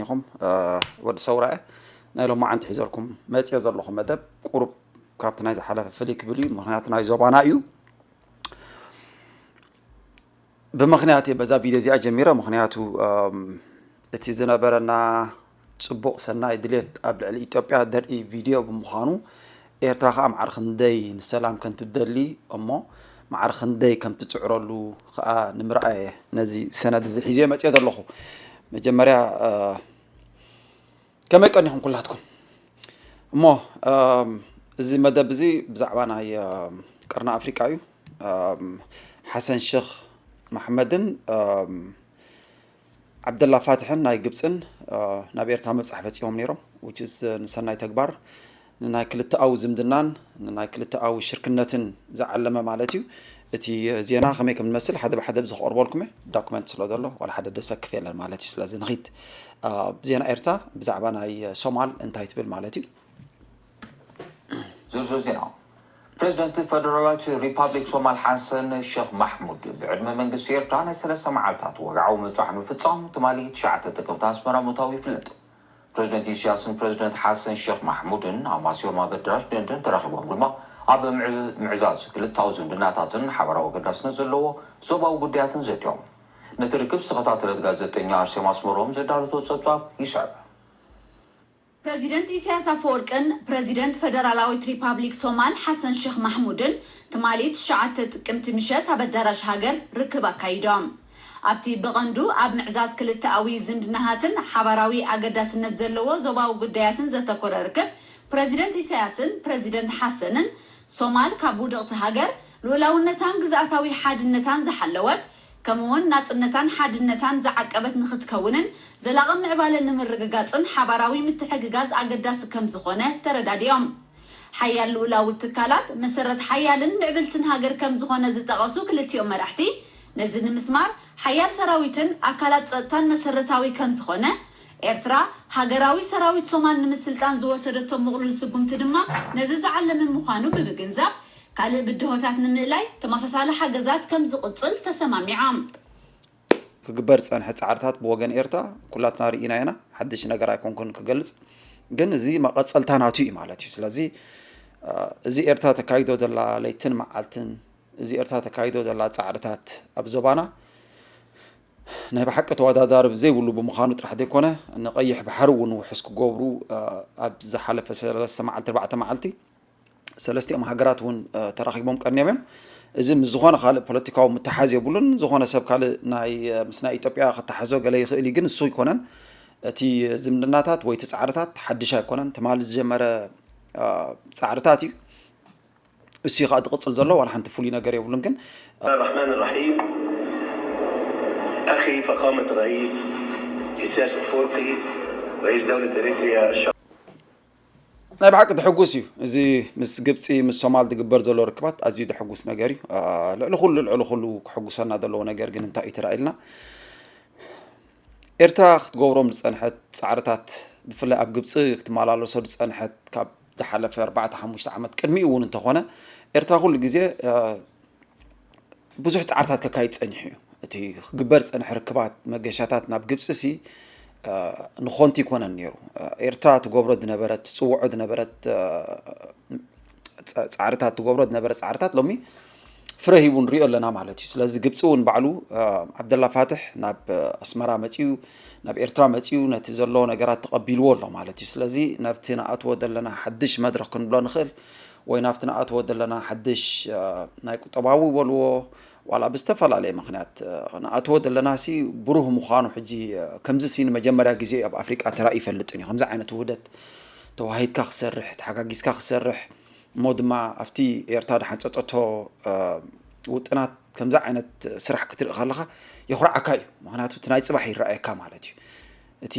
ኹም ወዲ ሰውራ እየ። ናይ ሎማዓንቲ ሒዘልኩም መፅኦ ዘለኹ መደብ ቁሩብ ካብቲ ናይ ዝሓለፈ ፍልይ ክብል እዩ። ምኽንያቱ ናይ ዞባና እዩ። ብምኽንያት እየ በዛ ቪድዮ እዚኣ ጀሚረ። ምኽንያቱ እቲ ዝነበረና ፅቡቕ ሰናይ ድሌት ኣብ ልዕሊ ኢትዮጵያ ደርኢ ቪድዮ ብምዃኑ፣ ኤርትራ ከዓ ማዕረ ክንደይ ንሰላም ከም ትደሊ እሞ ማዕረ ክንደይ ከም ትፅዕረሉ ከዓ ንምርኣየ ነዚ ሰነድ እዚ ሒዘ መፅኦ ዘለኹ። መጀመርያ ከመይ ቀኒኹም ኩላትኩም? እሞ እዚ መደብ እዚ ብዛዕባ ናይ ቀርኒ ኣፍሪቃ እዩ። ሓሰን ሸኽ ማሕመድን ዓብደላ ፋትሕን ናይ ግብፅን ናብ ኤርትራ ምብፃሕ ፈፂሞም ነይሮም። ንሰናይ ተግባር ንናይ ክልተኣዊ ዝምድናን ንናይ ክልተኣዊ ሽርክነትን ዝዓለመ ማለት እዩ። እቲ ዜና ከመይ ከም ዝመስል ሓደ ብሓደ ብዝኸቕርበልኩም እየ። ዳኩመንት ስለ ዘሎ ዋላ ሓደ ደሰክፍ የለን ማለት እዩ። ስለዚ ንኺድ ዜና ኤርትራ ብዛዕባ ናይ ሶማል እንታይ ትብል ማለት እዩ። ዝርዝር ዜና። ፕሬዚደንት ፈደራላዊት ሪፓብሊክ ሶማል ሓሰን ሸኽ ማሕሙድ ብዕድመ መንግስቲ ኤርትራ ናይ ሰለስተ መዓልታት ወግዓዊ ምብጻሕ ንምፍጻም ትማሊ ትሽዓተ ጥቅምቲ ኣስመራ ምእታዉ ይፍለጥ። ፕሬዚደንት ኢሳያስን ፕሬዚደንት ሓሰን ሸኽ ማሕሙድን ኣብ ማስዮማ በድራሽ ደንደን ተራኺቦም ድማ ኣብ ምዕዛዝ ክልታዊ ዝምድናታትን ሓበራዊ ኣገዳስነት ዘለዎ ዞባዊ ጉዳያትን ዘትዮም። ነቲ ርክብ ዝተኸታተለት ጋዜጠኛ ኣርሴማ ኣስመሮም ዘዳለቶ ጸብጻብ ይስዕብ። ፕረዚደንት ኢሳያስ ኣፈወርቅን ፕረዚደንት ፈደራላዊት ሪፓብሊክ ሶማል ሓሰን ሸኽ ማሕሙድን ትማሊ ትሽዓተ ጥቅምቲ ምሸት ኣብ ኣዳራሽ ሃገር ርክብ ኣካይዶም። ኣብቲ ብቐንዱ ኣብ ምዕዛዝ ክልተኣዊ ዝምድናታትን ሓባራዊ ኣገዳስነት ዘለዎ ዞባዊ ጉዳያትን ዘተኮረ ርክብ፣ ፕረዚደንት ኢሳያስን ፕረዚደንት ሓሰንን፣ ሶማል ካብ ውድቕቲ ሃገር፣ ልኡላውነታን ግዝኣታዊ ሓድነታን ዝሓለወት፣ ከምኡውን ናጽነታን ሓድነታን ዝዓቀበት ንኽትከውንን ዘላቒ ምዕባለ ንምርግጋጽን ሓባራዊ ምትሕግጋዝ ኣገዳሲ ከም ዝኾነ ተረዳዲኦም። ሓያል ልኡላዊ ትካላት መሰረት ሓያልን ምዕብልትን ሃገር ከም ዝኾነ ዝጠቐሱ ክልቲኦም መራሕቲ፣ ነዚ ንምስማር ሓያል ሰራዊትን ኣካላት ጸጥታን መሰረታዊ ከም ዝኾነ፣ ኤርትራ ሃገራዊ ሰራዊት ሶማል ንምስልጣን ዝወሰደቶ ምቕሉል ስጉምቲ ድማ ነዚ ዝዓለመ ምዃኑ ብምግንዛብ፣ ካልእ ብድሆታት ንምእላይ ተመሳሳሊ ሓገዛት ከም ዝቕጽል ተሰማሚዖም። ክግበር ዝጸንሐ ጻዕርታት ብወገን ኤርትራ ኩላትና ርኢና ኢና። ሓድሽ ነገር ኣይኮንኩን ክገልጽ፣ ግን እዚ መቐጸልታ ናቱ እዩ ማለት እዩ። ስለዚ እዚ ኤርትራ ተካይዶ ዘላ ለይትን መዓልትን፣ እዚ ኤርትራ ተካይዶ ዘላ ጻዕርታት ኣብ ዞባና ናይ ብሓቂ ተወዳዳሪ ዘይብሉ ብምዃኑ ጥራሕ ዘይኮነ፣ ንቐይሕ ባሕሪ እውን ውሑስ ክገብሩ ኣብ ዝሓለፈ ሰለስተ መዓልቲ ኣርባዕተ መዓልቲ ሰለስቲኦም ሃገራት እውን ተራኺቦም ቀኒዮም እዮም። እዚ ምስ ዝኾነ ካልእ ፖለቲካዊ ምትሓዝ የብሉን። ዝኾነ ሰብ ካልእ ናይ ምስ ናይ ኢትዮጵያ ክተሓዞ ገለ ይኽእል እዩ፣ ግን እሱ ኣይኮነን። እቲ ዝምድናታት ወይ እቲ ጻዕርታት ሓድሽ ኣይኮነን፣ ትማሊ ዝጀመረ ጻዕርታት እዩ። እሱ እዩ ከዓ ዝቕጽል ዘሎ፣ ዋላ ሓንቲ ፍሉይ ነገር የብሉን። ግን الرحمن الرحيم. أخي فخامة الرئيس إسياس أفورقي، رئيس دولة إريتريا الشقيقة. ናይ ብሓቂ ዘሐጉስ እዩ። እዚ ምስ ግብፂ ምስ ሶማል ዝግበር ዘሎ ርክባት ኣዝዩ ዘሐጉስ ነገር እዩ። ልዕሊ ኩሉ ልዕሊ ኩሉ ክሕጉሰና ዘለዎ ነገር ግን እንታይ እዩ ተራእዩልና? ኤርትራ ክትገብሮም ዝፀንሐት ፃዕርታት፣ ብፍላይ ኣብ ግብፂ ክትመላለሶ ዝፀንሐት ካብ ዝሓለፈ ኣርባዕተ ሓሙሽተ ዓመት ቅድሚኡ እውን እንተኾነ፣ ኤርትራ ኩሉ ግዜ ብዙሕ ፃዕርታት ከካይድ ፀኒሑ እዩ። እቲ ክግበር ዝፀንሐ ርክባት መገሻታት ናብ ግብፂ ሲ ንኾንቲ ይኮነን ነይሩ። ኤርትራ ትገብሮ ዝነበረት ትፅውዖ ዝነበረት ፃዕርታት ትገብሮ ዝነበረ ፃዕርታት ሎሚ ፍረ ሂቡ ንሪኦ ኣለና ማለት እዩ። ስለዚ ግብፂ እውን ባዕሉ ዓብደላ ፋትሕ ናብ ኣስመራ መፂኡ ናብ ኤርትራ መፂኡ ነቲ ዘሎ ነገራት ተቐቢልዎ ኣሎ ማለት እዩ። ስለዚ ናብቲ ንኣትዎ ዘለና ሓድሽ መድረኽ ክንብሎ ንኽእል ወይ ናብቲ ንኣትዎ ዘለና ሓድሽ ናይ ቁጠባዊ በልዎ ዋላ ብዝተፈላለየ ምኽንያት ንኣትዎ ዘለና ሲ ብሩህ ምዃኑ ሕጂ ከምዚ ሲ ንመጀመርያ ግዜ ኣብ ኣፍሪቃ ተራእዩ ይፈልጥን እዩ። ከምዚ ዓይነት ውህደት ተዋሂድካ ክሰርሕ ተሓጋጊዝካ ክሰርሕ እሞ ድማ ኣብቲ ኤርትራ ዝሓንፀፀቶ ውጥናት ከምዚ ዓይነት ስራሕ ክትርኢ ከለኻ የኹርዓካ እዩ። ምክንያቱ እቲ ናይ ፅባሕ ይረኣየካ ማለት እዩ። እቲ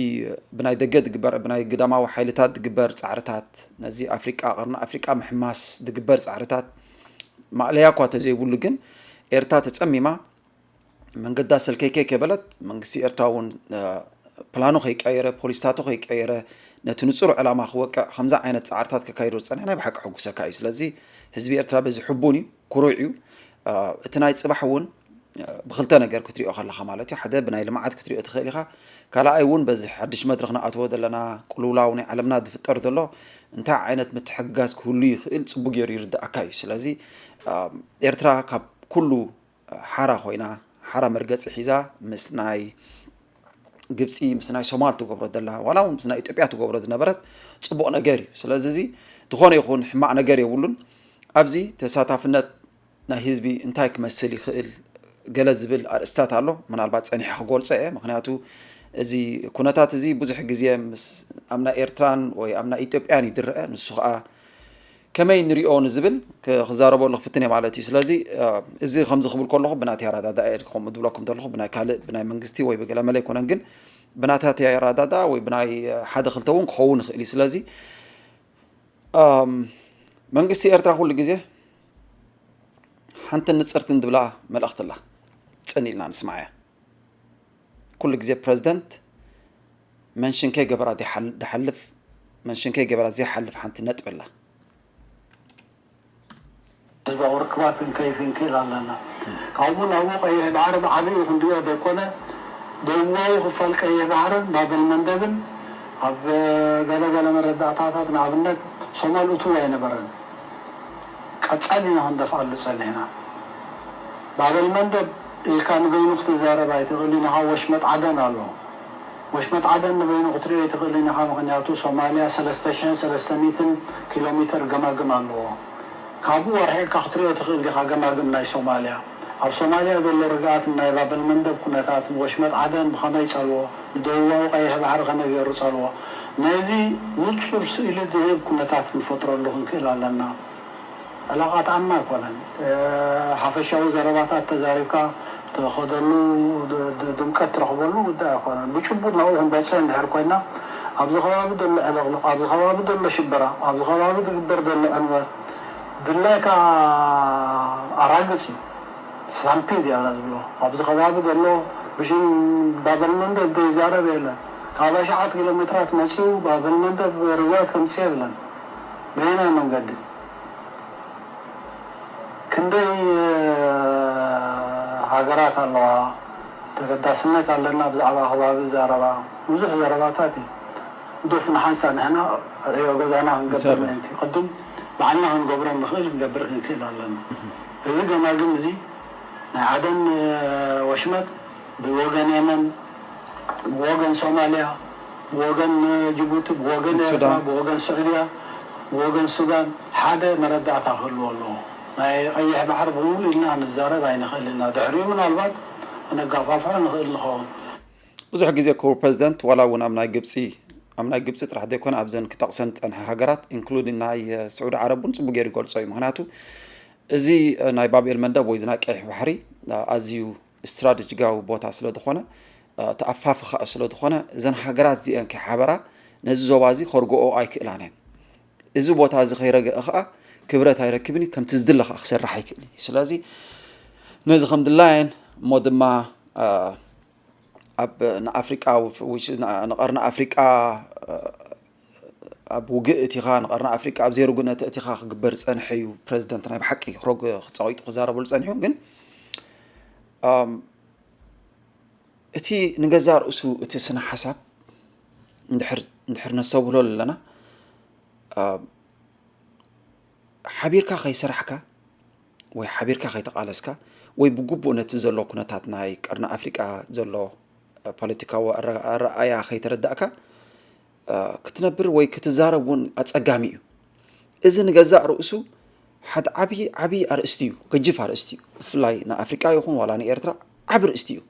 ብናይ ደገ ዝግበር ብናይ ግዳማዊ ሓይልታት ዝግበር ፃዕርታት ነዚ ኣፍሪቃ ቀርኒ ኣፍሪቃ ምሕማስ ዝግበር ፃዕርታት ማእለያ እኳ ተዘይብሉ ግን ኤርትራ ተፀሚማ መንገዳ ሰልከይከይ ከይበለት መንግስቲ ኤርትራ እውን ፕላኑ ከይቀየረ ፖሊስታቱ ከይቀየረ ነቲ ንፁር ዕላማ ክወቅዕ ከምዚ ዓይነት ፃዕርታት ከካይዶ ዝፀንሐ ናይ ብሓቂ ሕጉሰካ እዩ። ስለዚ ህዝቢ ኤርትራ በዚ ሕቡን እዩ፣ ኩሩዕ እዩ። እቲ ናይ ፅባሕ እውን ብክልተ ነገር ክትሪኦ ከለኻ ማለት እዩ። ሓደ ብናይ ልምዓት ክትሪኦ ትኽእል ኢኻ። ካልኣይ እውን በዚ ሓድሽ መድረኽ ንኣትዎ ዘለና ቅልውላው ናይ ዓለምና ዝፍጠር ዘሎ እንታይ ዓይነት ምትሕግጋዝ ክህሉ ይኽእል ጽቡቅ ገይሩ ይርዳእካ እዩ። ስለዚ ኤርትራ ካብ ኩሉ ሓራ ኮይና ሓራ መርገፂ ሒዛ ምስ ናይ ግብፂ ምስ ናይ ሶማል ትገብሮ ዘላ ዋላ እውን ምስ ናይ ኢትዮጵያ ትገብሮ ዝነበረት ፅቡቕ ነገር እዩ። ስለዚ እዚ ዝኾነ ይኹን ሕማቕ ነገር የብሉን። ኣብዚ ተሳታፍነት ናይ ህዝቢ እንታይ ክመስል ይኽእል ገለ ዝብል ኣርእስታት ኣሎ። ምናልባት ፀኒሐ ክገልፆ እየ። ምክንያቱ እዚ ኩነታት እዚ ብዙሕ ግዜ ምስ ኣብ ናይ ኤርትራን ወይ ኣብ ናይ ኢትዮጵያን እዩ ዝረአ። ንሱ ከዓ ከመይ ንሪኦ ንዝብል ክዛረበሉ ክፍትን እየ ማለት እዩ። ስለዚ እዚ ከምዚ ክብል ከለኹ ብናተይ ኣረዳዳ እየ ከምኡ ዝብለኩም ዘለኹ፣ ብናይ ካልእ ብናይ መንግስቲ ወይ ብገለመለ ኣይኮነን፣ ግን ብናታተይ ኣረዳዳ ወይ ብናይ ሓደ ክልተ እውን ክኸውን ይኽእል እዩ። ስለዚ መንግስቲ ኤርትራ ኩሉ ግዜ ሓንትን ንፅርትን ዝብላ መልእኽቲ ኣላ፣ ፅን ኢልና ንስማዓያ። ኩሉ ግዜ ፕረዚደንት መንሽን ከይገበራ ዝሓልፍ መንሽን ከይገበራ ዘይሓልፍ ሓንቲ ነጥቢ ኣላ። ህዝባዊ ርክባት ክንከይድ ክንክእል ኣለና። ካብኡ ናብኡ ቀይሕ ባሕሪ ብዓቢኡ ክንሪኦ ዘይኮነ ደቡባዊ ክፋል ቀይሕ ባሕርን ባበል መንደብን ኣብ ገለገለ መረዳእታታት ንኣብነት ሶማል እትው ኣይነበረን። ቀጻሊ ኢና ክንደፍኣሉ ጸኒሕና። ባበል መንደብ ኢልካ ንበይኑ ክትዛረብ ኣይትኽእልን ኢኻ፣ ወሽመጥ ዓደን ኣሎ። ወሽመጥ ዓደን ንበይኑ ክትሪኦ ኣይትኽእልን ኢኻ፣ ምኽንያቱ ሶማልያ ሰለስተ ሽሕን ሰለስተ ሚእትን ኪሎ ሜትር ገማግም ኣለዎ። ካብኡ ኣርሒቕካ ክትሪኦ ትኽእል ዲኻ ገማግም ናይ ሶማልያ? ኣብ ሶማልያ ዘሎ ርግኣትን ናይ ባበል መንደብ ኩነታትን፣ ወሽመጥ ዓደን ብኸመይ ጸልዎ፣ ንደቡባዊ ቀይሕ ባሕሪ ከመይ ገይሩ ጸልዎ፣ ነዚ ንጹር ስእሊ ዝህብ ኩነታት ክንፈጥረሉ ክንክእል ኣለና። ዕላቓ ጥዕና ኣይኮነን። ሓፈሻዊ ዘረባታት ተዛሪብካ ትኸደሉ ድምቀት ትረኽበሉ ጉዳይ ኣይኮነን። ብጭቡጥ ናብኡ ክንበፅሕ እንድሕር ኮይና ኣብዚ ከባቢ ዘሎ ዕልቕልቕ፣ ኣብዚ ከባቢ ዘሎ ሽበራ፣ ኣብዚ ከባቢ ዝግበር ዘሎ ዕንወት ድላይካ ኣራግፅ እዩ። ሳምፒድ እያ ዝብሎ ኣብዚ ከባቢ ዘሎ ብሽም ባበል መንደብ ዘይዛረብ የለን። ካብ ኣሽሓት ኪሎ ሜትራት መፂኡ ባበል መንደብ ርግኣት ከምፅእ የብለን። በየናይ መንገዲ? ክንደይ ሃገራት ኣለዋ፣ ተገዳስነት ኣለና ብዛዕባ ከባቢ ዘረባ፣ ብዙሕ ዘረባታት እዩ። ዶፍ ንሓንሳ ንሕና ዕዮ ገዛና ክንገብር ምእንቲ ቅድም ባዕልና ክንገብሮ ንኽእል ክንገብር ክንክእል ኣለና። እዚ ገማግም እዚ ናይ ዓደን ወሽመጥ ብወገን የመን፣ ብወገን ሶማልያ፣ ብወገን ጅቡቲ፣ ብወገን ኤርትራ፣ ብወገን ስዑድያ፣ ብወገን ሱዳን ሓደ መረዳእታ ክህልዎ ኣለዎ። ናይ ቀይሕ ባሕሪ ብምሉእ ኢልና ክንዛረብ ኣይንኽእል ኢና። ድሕሪኡ ምናልባት ክነጋፋፍሖ ንኽእል ንኸውን። ብዙሕ ግዜ ክቡር ፕረዚደንት ዋላ እውን ኣብ ናይ ግብፂ ኣብ ናይ ግብፂ ጥራሕ ዘይኮነ ኣብዘን ክጠቕሰን ዝፀንሐ ሃገራት ኢንክሉዲን ናይ ስዑዲ ዓረብ እውን ፅቡቅ ገይሩ ይገልፆ እዩ። ምክንያቱ እዚ ናይ ባብኤል መንደብ ወይ እዚ ናይ ቀይሕ ባሕሪ ኣዝዩ ስትራቴጂካዊ ቦታ ስለ ዝኾነ እቲ ኣፋፊ ከዓ ስለ ዝኾነ እዘን ሃገራት እዚአን ከይሓበራ ነዚ ዞባ እዚ ከርግኦ ኣይክእላን እየን። እዚ ቦታ እዚ ከይረግአ ከዓ ክብረት ኣይረክብን እዩ፣ ከምቲ ዝድለ ከዓ ክሰርሕ ኣይክእልን እዩ። ስለዚ ነዚ ከም ድላየን እሞ ድማ ኣብ ንኣፍሪቃ ንቀርኒ ኣፍሪቃ ኣብ ውግእ እቲኻ ንቀርኒ ኣፍሪቃ ኣብ ዘይርጉነት እቲኻ ክግበር ዝፀንሐ እዩ። ፕረዚደንት ናይ ብሓቂ ክጸቂጡ ክዛረበሉ ፀኒሑ ግን እቲ ንገዛእ ርእሱ እቲ ስነ ሓሳብ እንድሕር ነስተብህሎ ኣለና ሓቢርካ ከይሰራሕካ ወይ ሓቢርካ ከይተቓለስካ ወይ ብግቡእ ነቲ ዘሎ ኩነታት ናይ ቀርኒ ኣፍሪቃ ዘሎ ፖለቲካዊ ኣረኣእያ ከይተረዳእካ ክትነብር ወይ ክትዛረብ እውን ኣጸጋሚ እዩ። እዚ ንገዛእ ርእሱ ሓደ ዓብዪ ዓብዪ ኣርእስቲ እዩ፣ ገጅፍ ኣርእስቲ እዩ። ብፍላይ ንኣፍሪቃ ይኹን ዋላ ንኤርትራ ዓቢ ርእስቲ እዩ።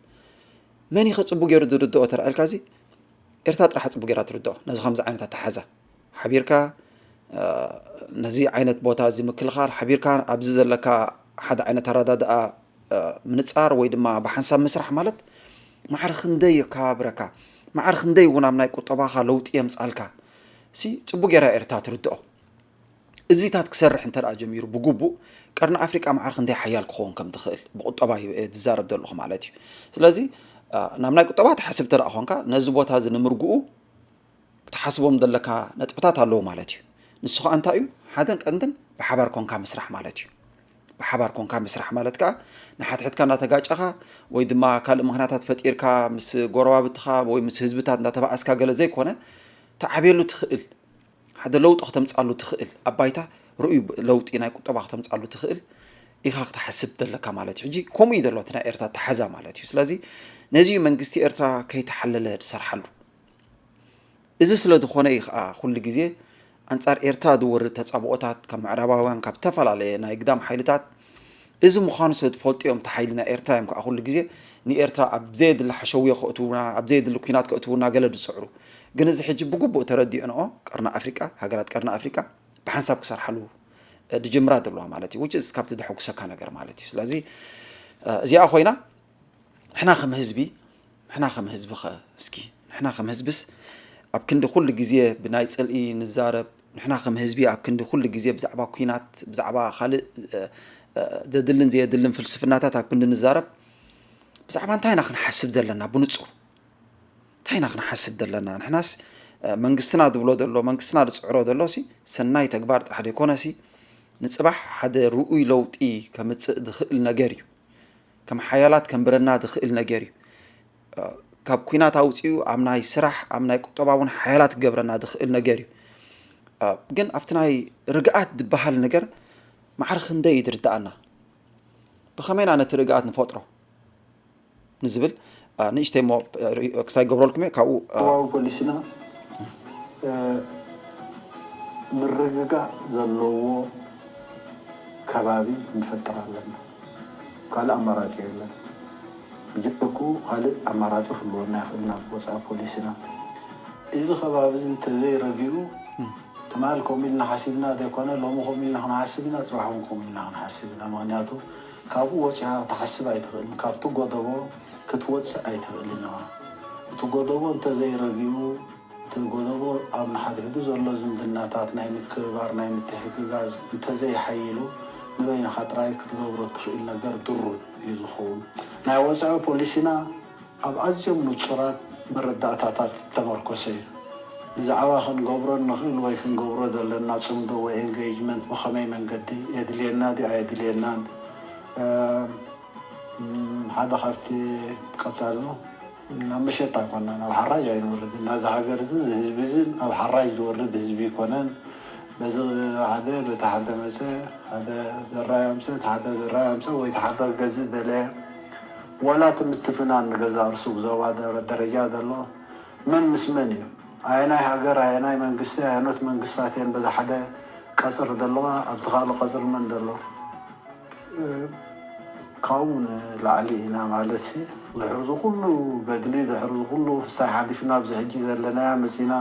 መን እዩ ከ ጽቡቅ ገይሩ ዝርድኦ ተራእልካ እዚ ኤርትራ ጥራሕ ጽቡቅ ገይራ ትርድኦ ነዚ ከምዚ ዓይነት ኣተሓዛ ሓቢርካ ነዚ ዓይነት ቦታ እዚ ምክልኻል ሓቢርካ ኣብዚ ዘለካ ሓደ ዓይነት ኣረዳድኣ ምንጻር ወይ ድማ ብሓንሳብ ምስራሕ ማለት ማዕረ ክንደይ የከባብረካ፣ ማዕረ ክንደይ እውን ኣብ ናይ ቁጠባኻ ለውጢ የምጻልካ። ሲ ጽቡቅ ገይራ ኤርትራ ትርድኦ። እዚታት ክሰርሕ እንተ ደኣ ጀሚሩ ብግቡእ ቀርኒ ኣፍሪቃ ማዕረ ክንደይ ሓያል ክኸውን ከም ትኽእል ብቁጠባ ዝዛረብ ዘለኹ ማለት እዩ። ስለዚ ናብ ናይ ቁጠባ ትሓስብ እንተ ደኣ ኾንካ ነዚ ቦታ እዚ ንምርግኡ ክትሓስቦም ዘለካ ነጥብታት ኣለዉ ማለት እዩ። ንሱ ከዓ እንታይ እዩ? ሓደን ቀንድን ብሓባር ኮንካ ምስራሕ ማለት እዩ። ብሓባር ኮንካ ምስራሕ ማለት ከዓ ንሓድሕድካ እናተጋጨኻ ወይ ድማ ካልእ ምኽንያታት ፈጢርካ ምስ ጎረባብትኻ ወይ ምስ ህዝብታት እናተባኣስካ ገለ ዘይኮነ፣ ትዓብየሉ ትኽእል፣ ሓደ ለውጢ ክተምፃሉ ትኽእል፣ ኣብ ባይታ ርኡይ ለውጢ ናይ ቁጠባ ክተምፃሉ ትኽእል ኢኻ ክትሓስብ ዘለካ ማለት እዩ። ሕጂ ከምኡ እዩ ዘሎ እቲ ናይ ኤርትራ ተሓዛ ማለት እዩ። ስለዚ ነዚ እዩ መንግስቲ ኤርትራ ከይተሓለለ ዝሰርሓሉ። እዚ ስለ ዝኾነ እዩ ከዓ ኩሉ ግዜ ኣንጻር ኤርትራ ዝወርድ ተጻብኦታት ካብ ምዕራባውያን፣ ካብ ዝተፈላለየ ናይ ግዳም ሓይልታት። እዚ ምዃኑ ስለ ዝፈልጡ እዮም፣ እቲ ሓይሊ ናይ ኤርትራ እዮም ከዓ ኩሉ ግዜ ንኤርትራ ኣብ ዘየድሊ ሓሸውዮ ከእትውና፣ ኣብ ዘየድሊ ኲናት ከእትውና ገለ ዝጽዕሩ። ግን እዚ ሕጂ ብግቡእ ተረዲእንኦ ቀርኒ ኣፍሪቃ፣ ሃገራት ቀርኒ ኣፍሪቃ ብሓንሳብ ክሰርሓሉ፣ እ፣ ዝጅምራ ዘለዋ ማለት እዩ። which is ካብቲ ዘሐጉሰካ ነገር ማለት እዩ። ስለዚ፣ እ፣ እዚኣ ኮይና ንሕና ከም ህዝቢ፣ ንሕና ከም ህዝቢ ኸ እስኪ፣ ንሕና ከም ህዝብስ ኣብ ክንዲ ኩሉ ግዜ ብናይ ጽልኢ ንዛረብ፣ ንሕና ከም ህዝቢ ኣብ ክንዲ ኩሉ ግዜ ብዛዕባ ኲናት፣ ብዛዕባ ካልእ፣ እ፣ እ፣ ዘድልን ዘየድልን ፍልስፍናታት ኣብ ክንዲ ንዛረብ፣ ብዛዕባ እንታይ ኢና ክንሓስብ ዘለና ብንጹር? እንታይ ኢና ክንሓስብ ዘለና? ንሕናስ፣ እ፣ መንግስትና ዝብሎ ዘሎ፣ መንግስትና ዝጽዕሮ ዘሎ ሲ ሰናይ ተግባር ጥራሕ ዘይኮነ ሲ ንጽባሕ ሓደ ርኡይ ለውጢ ከምጽእ ዝኽእል ነገር እዩ። ከም ሓያላት ከንብረና ዝኽእል ነገር እዩ። እ፣ ካብ ኲናት ኣውጺኡ ኣብ ናይ ስራሕ፣ ኣብ ናይ ቁጠባ እውን ሓያላት ክገብረና ዝኽእል ነገር እዩ። እ፣ ግን ኣብቲ ናይ ርግኣት ዝበሃል ነገር ማዕረ ክንደይ እዩ ዝርድኣና? ብኸመይ ኢና ነቲ ርግኣት ንፈጥሮ? ንዝብል፣ እ፣ ንእሽተይ እሞ፣ እ፣ ሪ-፣ ክስታይ ገብረልኩም እየ፣ ካብኡ፣ እ፣ ቁጠባዊ ፖሊሲና፣ እ፣ ምርግጋእ ዘለዎ ከባቢ ክንፈጥር ኣለና። ካልእ ኣማራጺ የለን። ብጀክኡ ካልእ ኣማራጺ ክህልወና ይኽእል ናብ ወጻኢ ፖሊሲና። እዚ ከባቢ እዚ እንተዘይረጊኡ፣ ትማል ከምኡ ኢልና ሓሲብና ዘይኮነ፣ ሎሚ ከምኡ ኢልና ክንሓስብ ኢና፣ ጽባሕ እውን ከምኡ ኢልና ክንሓስብ ኢና። ምኽንያቱ ካብኡ ወጺኻ ክትሓስብ ኣይትኽእልን። ካብቲ ጎደቦ ክትወጽእ ኣይትኽእልን ኢኻ። እቲ ጎደቦ እንተዘይረጊኡ፣ እቲ ጎደቦ ኣብ ንሓድሕዱ ዘሎ ዝምድናታት ናይ ምክብባር፣ ናይ ምትሕግጋዝ እንተዘይሓይሉ፣ ንበይንኻ ጥራይ ክትገብሮ እትኽእል ነገር ድሩት እዩ ዝኸውን። ናይ ወጻኢ ፖሊሲና ኣብ ኣዝዮም ንጹራት መረዳእታታት እተመርኮሰ እዩ። ብዛዕባ ክንገብሮ እንኽእል ወይ ክንገብሮ ዘለና ጽምዶ ወይ ኤንጌጅመንት ብኸመይ መንገዲ የድልየና ድዩ ኣየድልየናን፣ እ፣ ም፣ ሓደ ካብቲ ቀጻሊ ነው። ናብ መሸጣ ኮና ናብ ሓራጅ ኣይንወርድን። ናዚ ሃገር እዚ፣ እዚ ህዝቢ እዚ ኣብ ሓራጅ ዝወርድ ህዝቢ ኣይኮነን። በዚ ሓደ፣ በቲ ሓደ መጸ፣ ሓደ ዘራይ ኣምጸ፣ እቲ ሓደ ዘራይ ኣምጸ፣ ወይ እቲ ሓደ ክገዝእ ደለየ። ዋላ እቲ ምትፍናን ንገዛእ ርእሱ ብዞባ ደረ-፣ ደረጃ ዘሎ መን ምስ መን እዩ? ኣየናይ ሃገር፣ ኣየናይ መንግስቲ፣ ኣየኖት መንግስታት እየን በዚ ሓደ ቀጽሪ ዘለዋ፣ ኣብቲ ካልእ ቀጽሪ መን ዘሎ? እ፣ ካብኡ ንላዕሊ ኢና ማለት ሲ፣ ድሕሪ እዚ ኩሉ ገድሊ፣ ድሕሪ እዚ ኩሉ ክስታይ ሓሊፍና ኣብዚ ሕጂ ዘለናያ መጺና፣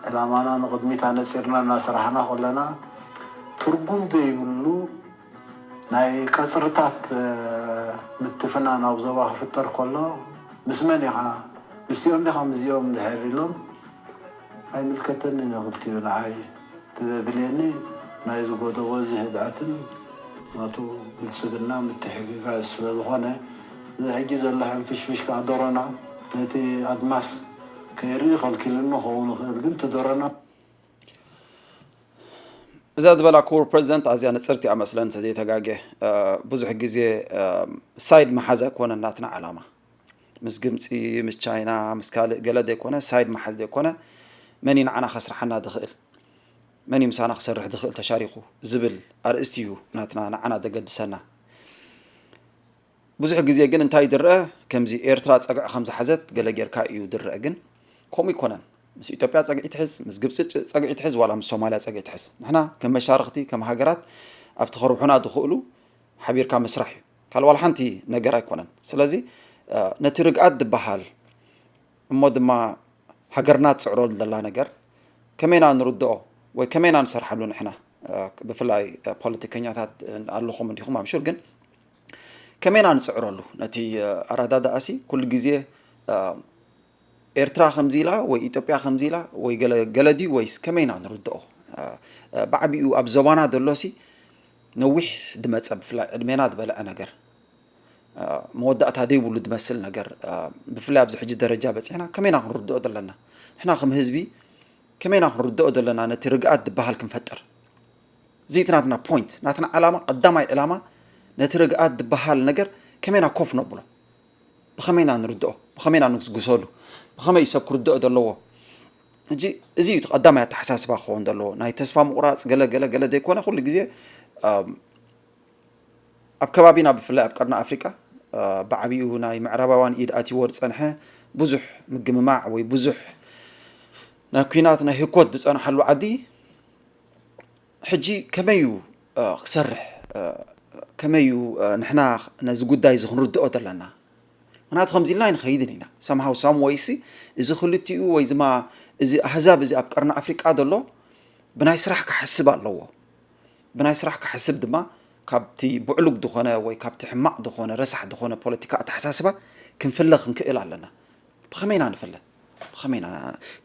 ዕላማና ንቕድሚት ኣነጺርና እናሰራሕና ከለና፣ ትርጉም ዘይብሉ ናይ ቀጽርታት፣ እ፣ ምትፍናን ኣብ ዞባ ክፍጠር ከሎ፣ ምስ መን ኢኻ? ምስቲኦም ዲኻ ምስዚኦም እንድሕር ኢሎም፣ ኣይምልከተንን እዩ ክልቲኡ ንዓይ። እቲ ዘድልየኒ ናይዚ ጎደቦ እዚ ህድኣትን ናቱ ብልጽግና ምትሕግጋዝ ስለ ዝኾነ፣ እዚ ሕጂ ዘሎ ሕንፍሽፍሽ ከኣ ደሮና ነቲ ኣድማስ ከይርኢ ከልኪሉኒ ክኸውን ይኽእል፣ ግን እቲ ደሮና እዛ ዝበላ ክቡር ፕረዚደንት ኣዝያ ንጽርቲ እያ መስለን፣ እንተዘይተጋግየ። እ፣ ብዙሕ ግዜ፣ እ፣ ሳይድ ምሓዝ ኣይኮነን ናትና ዓላማ። ምስ ግብጺ፣ ምስ ቻይና፣ ምስ ካልእ ገለ ዘይኮነ፣ ሳይድ ምሓዝ ዘይኮነ፣ መን እዩ ንዓና ከስርሓና ዝኽእል? መን እዩ ምሳና ክሰርሕ ዝኽእል ተሻሪኹ ዝብል ኣርእስቲ እዩ ናትና፣ ንዓና ዘገድሰና። ብዙሕ ግዜ ግን እንታይ ዝረአ? ከምዚ ኤርትራ ጸግዒ ከም ዝሓዘት ገለ ጌርካ እዩ ዝረአ። ግን ከምኡ ኣይኮነን። ምስ ኢትዮጵያ ጸግዒ ትሕዝ፣ ምስ ግብጺ ጸ-፣ ጸግዒ ትሕዝ፣ ዋላ ምስ ሶማልያ ጸግዒ ትሕዝ፣ ንሕና ከም መሻርኽቲ፣ ከም ሃገራት ኣብቲ ከርብሑና ዝኽእሉ ሓቢርካ ምስራሕ እዩ። ካልእ ዋላ ሓንቲ ነገር ኣይኮነን። ስለዚ፣ እ፣ ነቲ ርግኣት ዝበሃል እሞ ድማ ሃገርና ትጽዕረሉ ዘላ ነገር ከመይና ንርድኦ ወይ ከመይና ንሰርሓሉ ንሕና፣ እ፣ ብፍላይ፣ እ፣ ፖለቲከኛታት፣ እ፣ ኣለኹም እንዲኹም ኣምሹር፣ ግን ከመይና ንጽዕረሉ ነቲ፣ እ፣ ኣረዳድኣሲ ኩሉ ግዜ፣ እ፣ ኤርትራ ከምዚ ኢላ ወይ ኢትዮጵያ ከምዚ ኢላ ወይ ገለ፣ ገለ ድዩ ወይስ ከመይና ንርድኦ? እ፣ እ፣ ብዓቢኡ ኣብ ዞባና ዘሎሲ ነዊሕ ዝመጸ ብፍላይ ዕድሜና ዝበልዐ ነገር፣ እ፣ መወዳእታ ዘይብሉ ዝመስል ነገር፣ እ፣ ብፍላይ ኣብዚ ሕጂ ደረጃ በጺሕና ከመይና ክንርድኦ ዘለና? ንሕና ከም ህዝቢ ከመይና ክንርድኦ ዘለና ነቲ ርግኣት ዝበሃል ክንፈጥር? እዚ እቲ ናትና ፖይንት፣ ናትና ዓላማ፣ ቀዳማይ ዕላማ ነቲ ርግኣት ዝበሃል ነገር ከመይና ኮፍ ነብሎ፣ ብኸመይና ንርድኦ፣ ብኸመይና ንጉስጉሰሉ፣ ብኸመይ ሰብ ክርድኦ ዘለዎ። ሕጂ እዚ እዩ እቲ ቀዳማይ ኣተሓሳስባ ክኸውን ዘለዎ። ናይ ተስፋ ምቑራፅ ገለ ገለ ገለ ዘይኮነ፣ ኩሉ ግዜ ኣብ ከባቢና ብፍላይ ኣብ ቀርኒ ኣፍሪቃ ብዓብኡ ናይ ምዕራባውያን ኢድ ኣትይዎ ዝፀንሐ ብዙሕ ምግምማዕ ወይ ብዙሕ ናይ ኲናት ናይ ህኮት ዝፀንሓሉ ዓዲ ሕጂ ከመይ እዩ ክሰርሕ፣ ከመይ እዩ ንሕና ነዚ ጉዳይ እዚ ክንርድኦ ዘለና? ምክንያቱ ከምዚ ኢልና ኣይንኸይድን ኢና። ሰምሃው ሳም ወይሲ እዚ ክልቲኡ ወይ ዝማ እዚ ኣህዛብ እዚ ኣብ ቀርኒ ኣፍሪቃ ዘሎ ብናይ ስራሕ ክሓስብ ኣለዎ። ብናይ ስራሕ ክሓስብ ድማ ካብቲ ብዕሉግ ዝኾነ ወይ ካብቲ ሕማቕ ዝኾነ ረሳሕ ዝኾነ ፖለቲካ ኣተሓሳስባ ክንፍለ ክንክእል ኣለና። ብኸመይና ንፍለ? ብኸመይና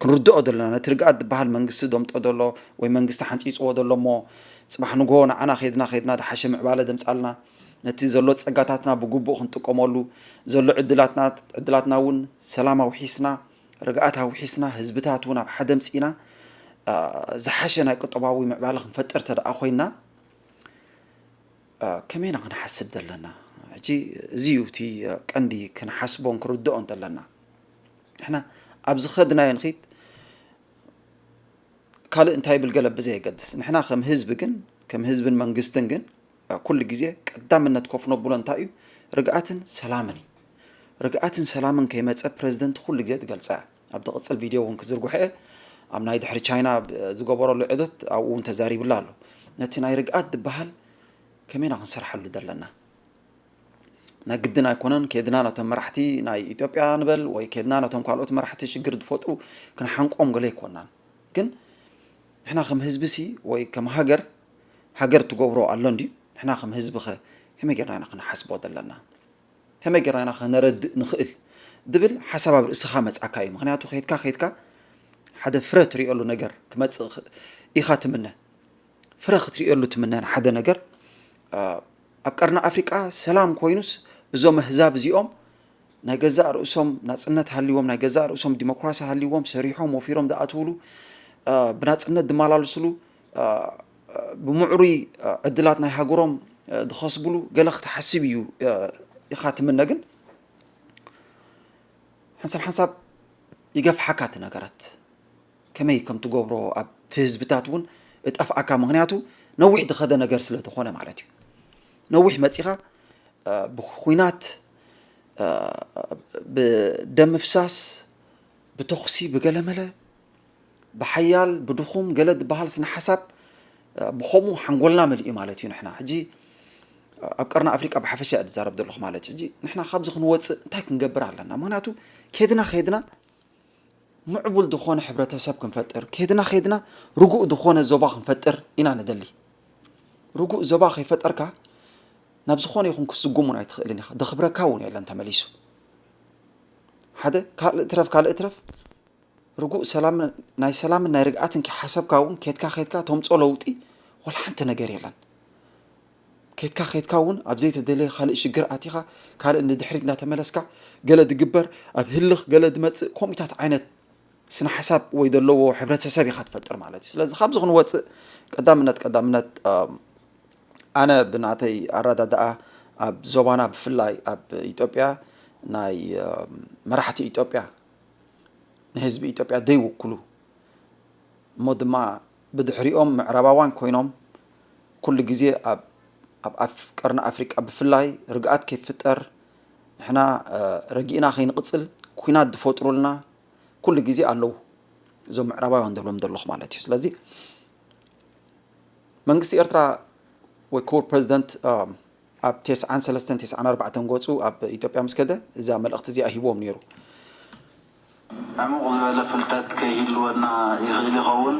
ክንርድኦ ዘለና? ነቲ ርግኣት ዝበሃል መንግስቲ ደምጦ ዘሎ ወይ መንግስቲ ሓንፂፅዎ ዘሎ እሞ ፅባሕ ንግሆ ንዓና ከይድና ከይድና ዝሓሸ ምዕባለ ደምፃልና፣ ነቲ ዘሎ ፀጋታትና ብግቡእ ክንጥቀመሉ፣ ዘሎ ዕድላትና ዕድላትና እውን ሰላም ኣውሒስና፣ ርግኣት ኣውሒስና፣ ህዝብታት እውን ኣብ ሓደ ምፅኢና ዝሓሸ ናይ ቁጠባዊ ምዕባለ ክንፈጥር ተደኣ ኮይና ከመይና ክንሓስብ ዘለና? ሕጂ እዚ እዩ እቲ ቀንዲ ክንሓስቦን ክርድኦን ዘለና። ንሕና ኣብዚ ኸድናዮ ንኺድ ካልእ እንታይ ይብል ገለ ብዘየገድስ፣ ንሕና ከም ህዝቢ ግን፣ ከም ህዝብን መንግስትን ግን ኩሉ ግዜ ቀዳምነት ኮፍ ነብሎ እንታይ እዩ? ርግኣትን ሰላምን እዩ። ርግኣትን ሰላምን ከይመፀ ፕረዚደንት ኩሉ ግዜ ትገልፃ እያ። ኣብ ዝቕፅል ቪድዮ እውን ክዝርግሖ እየ። ኣብ ናይ ድሕሪ ቻይና ዝገበረሉ ዕደት ኣብኡ እውን ተዛሪብላ ኣሎ። ነቲ ናይ ርግኣት ዝበሃል ከመይና ክንሰርሓሉ ዘለና? ናይ ግድን ኣይኮነን ኬድና ነቶም መራሕቲ ናይ ኢትዮጵያ ንበል ወይ ኬድና ነቶም ካልኦት መራሕቲ ሽግር ዝፈጥሩ ክንሓንቆም ገለ ኣይኮናን። ግን ንሕና ከም ህዝቢ ሲ ወይ ከም ሃገር፣ ሃገር ትገብሮ ኣሎ እንድዩ? ንሕና ከም ህዝቢ ኸ ከመይ ጌርና ኢና ክንሓስቦ ዘለና? ከመይ ጌርና ኢና ከነረድእ ንኽእል? ድብል ሓሳብ ኣብ ርእስኻ መጻካ እዩ። ምኽንያቱ ከይድካ ከይድካ ሓደ ፍረ ትርእየሉ ነገር ክመጽእ ኽ- ኢኻ ትምነ። ፍረ ክትርእየሉ ትምነ ንሓደ ነገር። ኣብ ቀርኒ ኣፍሪቃ ሰላም ኮይኑስ እዞም ኣህዛብ እዚኦም ናይ ገዛእ ርእሶም ናጽነት ሃልዎም፣ ናይ ገዛእ ርእሶም ዲሞክራሲ ሃልዎም፣ ሰሪሖም ወፊሮም ዝኣትውሉ፣ ብናጽነት ዝመላለስሉ፣ ብምዕሩይ ዕድላት ናይ ሃገሮም ዝኸስብሉ ገለ ክትሓስብ እዩ ኢኻ ትምነ። ግን ሓንሳብ ሓንሳብ ይገፍሓካ እቲ ነገራት። ከመይ ከም ትገብሮ ኣብቲ ህዝብታት እውን እጠፍኣካ። ምኽንያቱ ነዊሕ ዝኸደ ነገር ስለ ዝኾነ ማለት እዩ። ነዊሕ መጺኻ ብኹናት፣ ብደም ምፍሳስ፣ ብተኹሲ፣ ብገለመለ፣ ብሓያል ብድኹም ገለ ዝበሃል ስነ ሓሳብ ብኸምኡ ሓንጎልና መሊኡ ማለት እዩ። ንሕና ሕጂ ኣብ ቀርኒ ኣፍሪቃ ብሓፈሻ እየ ዝዛረብ ዘለኹ ማለት እዩ። ሕጂ ንሕና ካብዚ ክንወፅእ እንታይ ክንገብር ኣለና? ምክንያቱ ከድና ከድና ምዕቡል ዝኾነ ሕብረተሰብ ክንፈጥር፣ ከድና ከድና ርጉእ ዝኾነ ዞባ ክንፈጥር ኢና ንደሊ። ርጉእ ዞባ ከይፈጠርካ ናብ ዝኾነ ይኹን ክስጉም እውን ኣይትኽእልን ኢኻ። ደኽብረካ እውን የለን ተመሊሱ። ሓደ ካልእ ትረፍ ካልእ ትረፍ ርጉእ ሰላም ናይ ሰላምን ናይ ርግኣትን ከይሓሰብካ እውን ከድካ ከድካ ተምጾ ለውጢ ወላ ሓንቲ ነገር የለን። ከድካ ከድካ እውን ኣብ ዘይተደለየ ካልእ ሽግር ኣቲኻ ካልእ ንድሕሪት እንዳተመለስካ ገለ ድግበር ኣብ ህልኽ ገለ ድመጽእ ከምኡታት ዓይነት ስነ ሓሳብ ወይ ዘለዎ ሕብረተሰብ ኢኻ ትፈጥር ማለት እዩ። ስለዚ ካብዚ ክንወፅእ ቀዳምነት ቀዳምነት ኣነ ብናተይ ኣረዳድኣ ኣብ ዞባና ብፍላይ ኣብ ኢትዮጵያ ናይ መራሕቲ ኢትዮጵያ ንህዝቢ ኢትዮጵያ ዘይውክሉ እሞ ድማ ብድሕሪኦም ምዕራባውያን ኮይኖም ኩሉ ግዜ ኣብ ኣብ ኣፍ ቀርኒ ኣፍሪቃ ብፍላይ ርግኣት ከይፍጠር ንሕና ረጊእና ከይንቕፅል ኩናት ዝፈጥሩልና ኩሉ ግዜ ኣለዉ። እዞም ምዕራባውያን ደብሎም ዘለኹ ማለት እዩ። ስለዚ መንግስቲ ኤርትራ ወይ ክቡር ፕረዚደንት ኣብ ተስዓን ሰለስተን ተስዓን ኣርባዕተን ገፁ ኣብ ኢትዮጵያ ምስ ከደ እዛ መልእኽቲ እዚኣ ሂብዎም ነይሩ። ዕሙቕ ዝበለ ፍልጠት ከይህልወና ይኽእል ይኸውን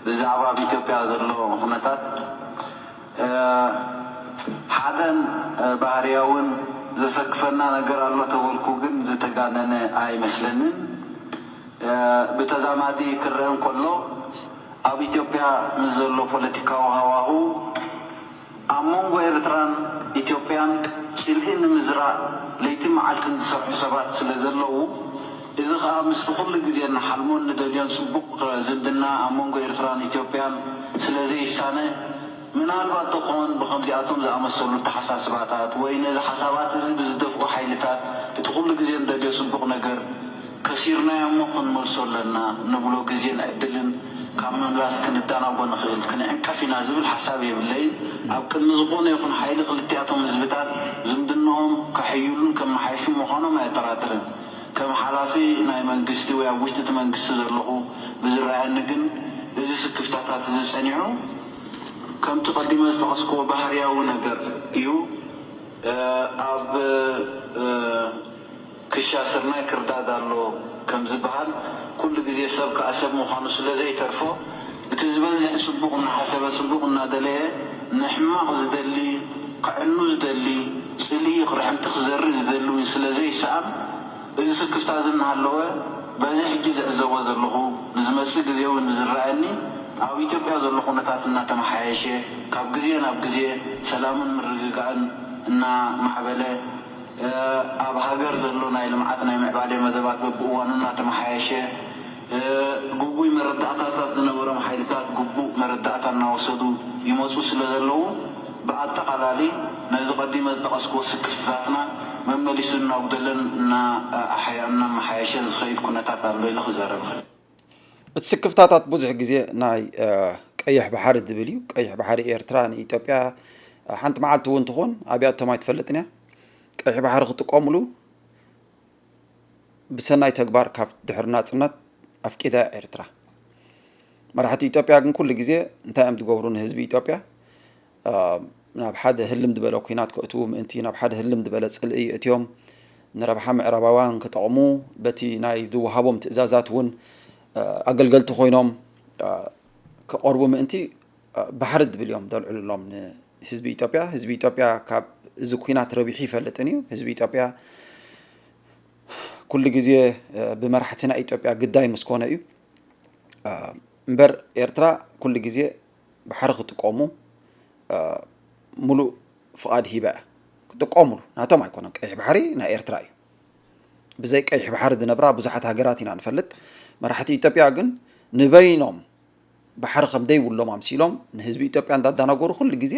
ብዛዕባ ኣብ ኢትዮጵያ ዘሎ ኩነታት። ሓደን ባህርያውን ዘሰክፈና ነገር ኣሎ ተበልኩ ግን ዝተጋነነ ኣይመስለንን። ብተዛማዲ ክረአ እንከሎ ኣብ ኢትዮጵያ ምስ ዘሎ ፖለቲካዊ ሃዋሁ ኣብ መንጎ ኤርትራን ኢትዮጵያን ጽልኢ ንምዝራእ ለይትን መዓልትን ዝሰርሑ ሰባት ስለ ዘለዉ እዚ ኸኣ ምስቲ ኩሉ ግዜ እንሓልሞን ንደልዮን ጽቡቕ ዝምድና ኣብ መንጎ ኤርትራን ኢትዮጵያን ስለ ዘይሳነ፣ ምናልባት ተኾን ብኸምዚኣቶም ዝኣመሰሉ ኣተሓሳስባታት ወይ ነዚ ሓሳባት እዚ ብዝደፍኡ ሓይልታት እቲ ኩሉ ግዜ እንደልዮ ጽቡቕ ነገር ከሲርናዮ እሞ ክንመልሶ ኣለና ንብሎ ግዜን ዕድልን ካብ ምምላስ ክንዳናጎ ንኽእል፣ ክንዕንቀፍ ኢና ዝብል ሓሳብ የብለይን። ኣብ ቅድሚ ዝኾነ ይኹን ሓይሊ ክልቲኣቶም ህዝብታት ዝምድንኦም ከሕይሉን ከመሓይሹ ምዃኖም ኣየጠራጥርን። ከም ሓላፊ ናይ መንግስቲ ወይ ኣብ ውሽጢ እቲ መንግስቲ ዘለኹ ብዝረኣየኒ ግን እዚ ስክፍታታት እዚ ጸኒሑ ከምቲ ቀዲመ ዝጠቐስክዎ ባህርያዊ ነገር እዩ። ኣብ ክሻ ስርናይ ክርዳድ ኣሎ ከም ዝበሃል ኩሉ ግዜ ሰብ ከኣ ሰብ ምዃኑ ስለ ዘይተርፎ እቲ ዝበዝሕ ጽቡቕ እናሓሰበ ጽቡቕ እናደለየ ንሕማቕ ዝደሊ ከዕኑ ዝደሊ ጽልኢ ቅርሕንቲ ክዘርእ ዝደሊ እውን ስለ ዘይሰኣን እዚ ስክፍታ እዚ እናሃለወ በዚ ሕጂ ዝዕዘቦ ዘለኹ ንዝመጽእ ግዜ እውን ንዝረኣየኒ ኣብ ኢትዮጵያ ዘሎ ኩነታት እናተመሓየሸ ካብ ግዜ ናብ ግዜ ሰላምን ምርግጋእን እናማዕበለ ኣብ ሃገር ዘሎ ናይ ልምዓት ናይ ምዕባሌ መደባት በብእዋኑ እናተመሓየሸ ግጉይ መረዳእታታት ዝነበሮም ሓይልታት ግቡእ መረዳእታ እናወሰዱ ይመፁ ስለ ዘለዉ ብኣጠቓላሊ ነዚ ቀዲመ ዝጠቐስክዎ ስክፍታታትና መመሊሱ እናጉደለን እናኣሓያ እናመሓየሸን ዝኸይድ ኩነታት ኣሎ ኢለ ክዛረብ እኽእል። እቲ ስክፍታታት ብዙሕ ግዜ ናይ ቀይሕ ባሕሪ ዝብል እዩ። ቀይሕ ባሕሪ ኤርትራ ንኢትዮጵያ ሓንቲ መዓልቲ እውን ትኾን ኣብያቶም ኣይትፈልጥን እያ። ቀይሕ ባሕሪ ክጥቀሙሉ ብሰናይ ተግባር ካብ ድሕሪ ናጽነት ኣፍቂዳ እያ ኤርትራ። መራሕቲ ኢትዮጵያ ግን ኩሉ ግዜ እንታይ እዮም ዝገብሩ ንህዝቢ ኢትዮጵያ ናብ ሓደ ህልም ዝበለ ኲናት ከእትዉ ምእንቲ ናብ ሓደ ህልም ዝበለ ጽልኢ የእትዮም ንረብሓ ምዕራባውያን ክጠቕሙ በቲ ናይ ዝወሃቦም ትእዛዛት እውን ኣገልገልቲ ኮይኖም ክቐርቡ ምእንቲ ባሕሪ ዝብል እዮም ዘልዕሉሎም ንህዝቢ ኢትዮጵያ። ህዝቢ ኢትዮጵያ ካብ እዚ ኲናት ረቢሑ ይፈልጥን እዩ። ህዝቢ ኢትዮጵያ ኩሉ ግዜ ብመራሕቲ ናይ ኢትዮጵያ ግዳይ ምስ ኮነ እዩ። እምበር ኤርትራ ኩሉ ግዜ ባሕሪ ክጥቀሙ ሙሉእ ፍቓድ ሂባ እያ። ክጥቀሙሉ ናቶም ኣይኮነን። ቀይሕ ባሕሪ ናይ ኤርትራ እዩ። ብዘይ ቀይሕ ባሕሪ ዝነብራ ብዙሓት ሃገራት ኢና ንፈልጥ። መራሕቲ ኢትዮጵያ ግን ንበይኖም ባሕሪ ከም ደይብሎም ኣምሲሎም ንህዝቢ ኢትዮጵያ እንዳዳናገሩ ኩሉ ግዜ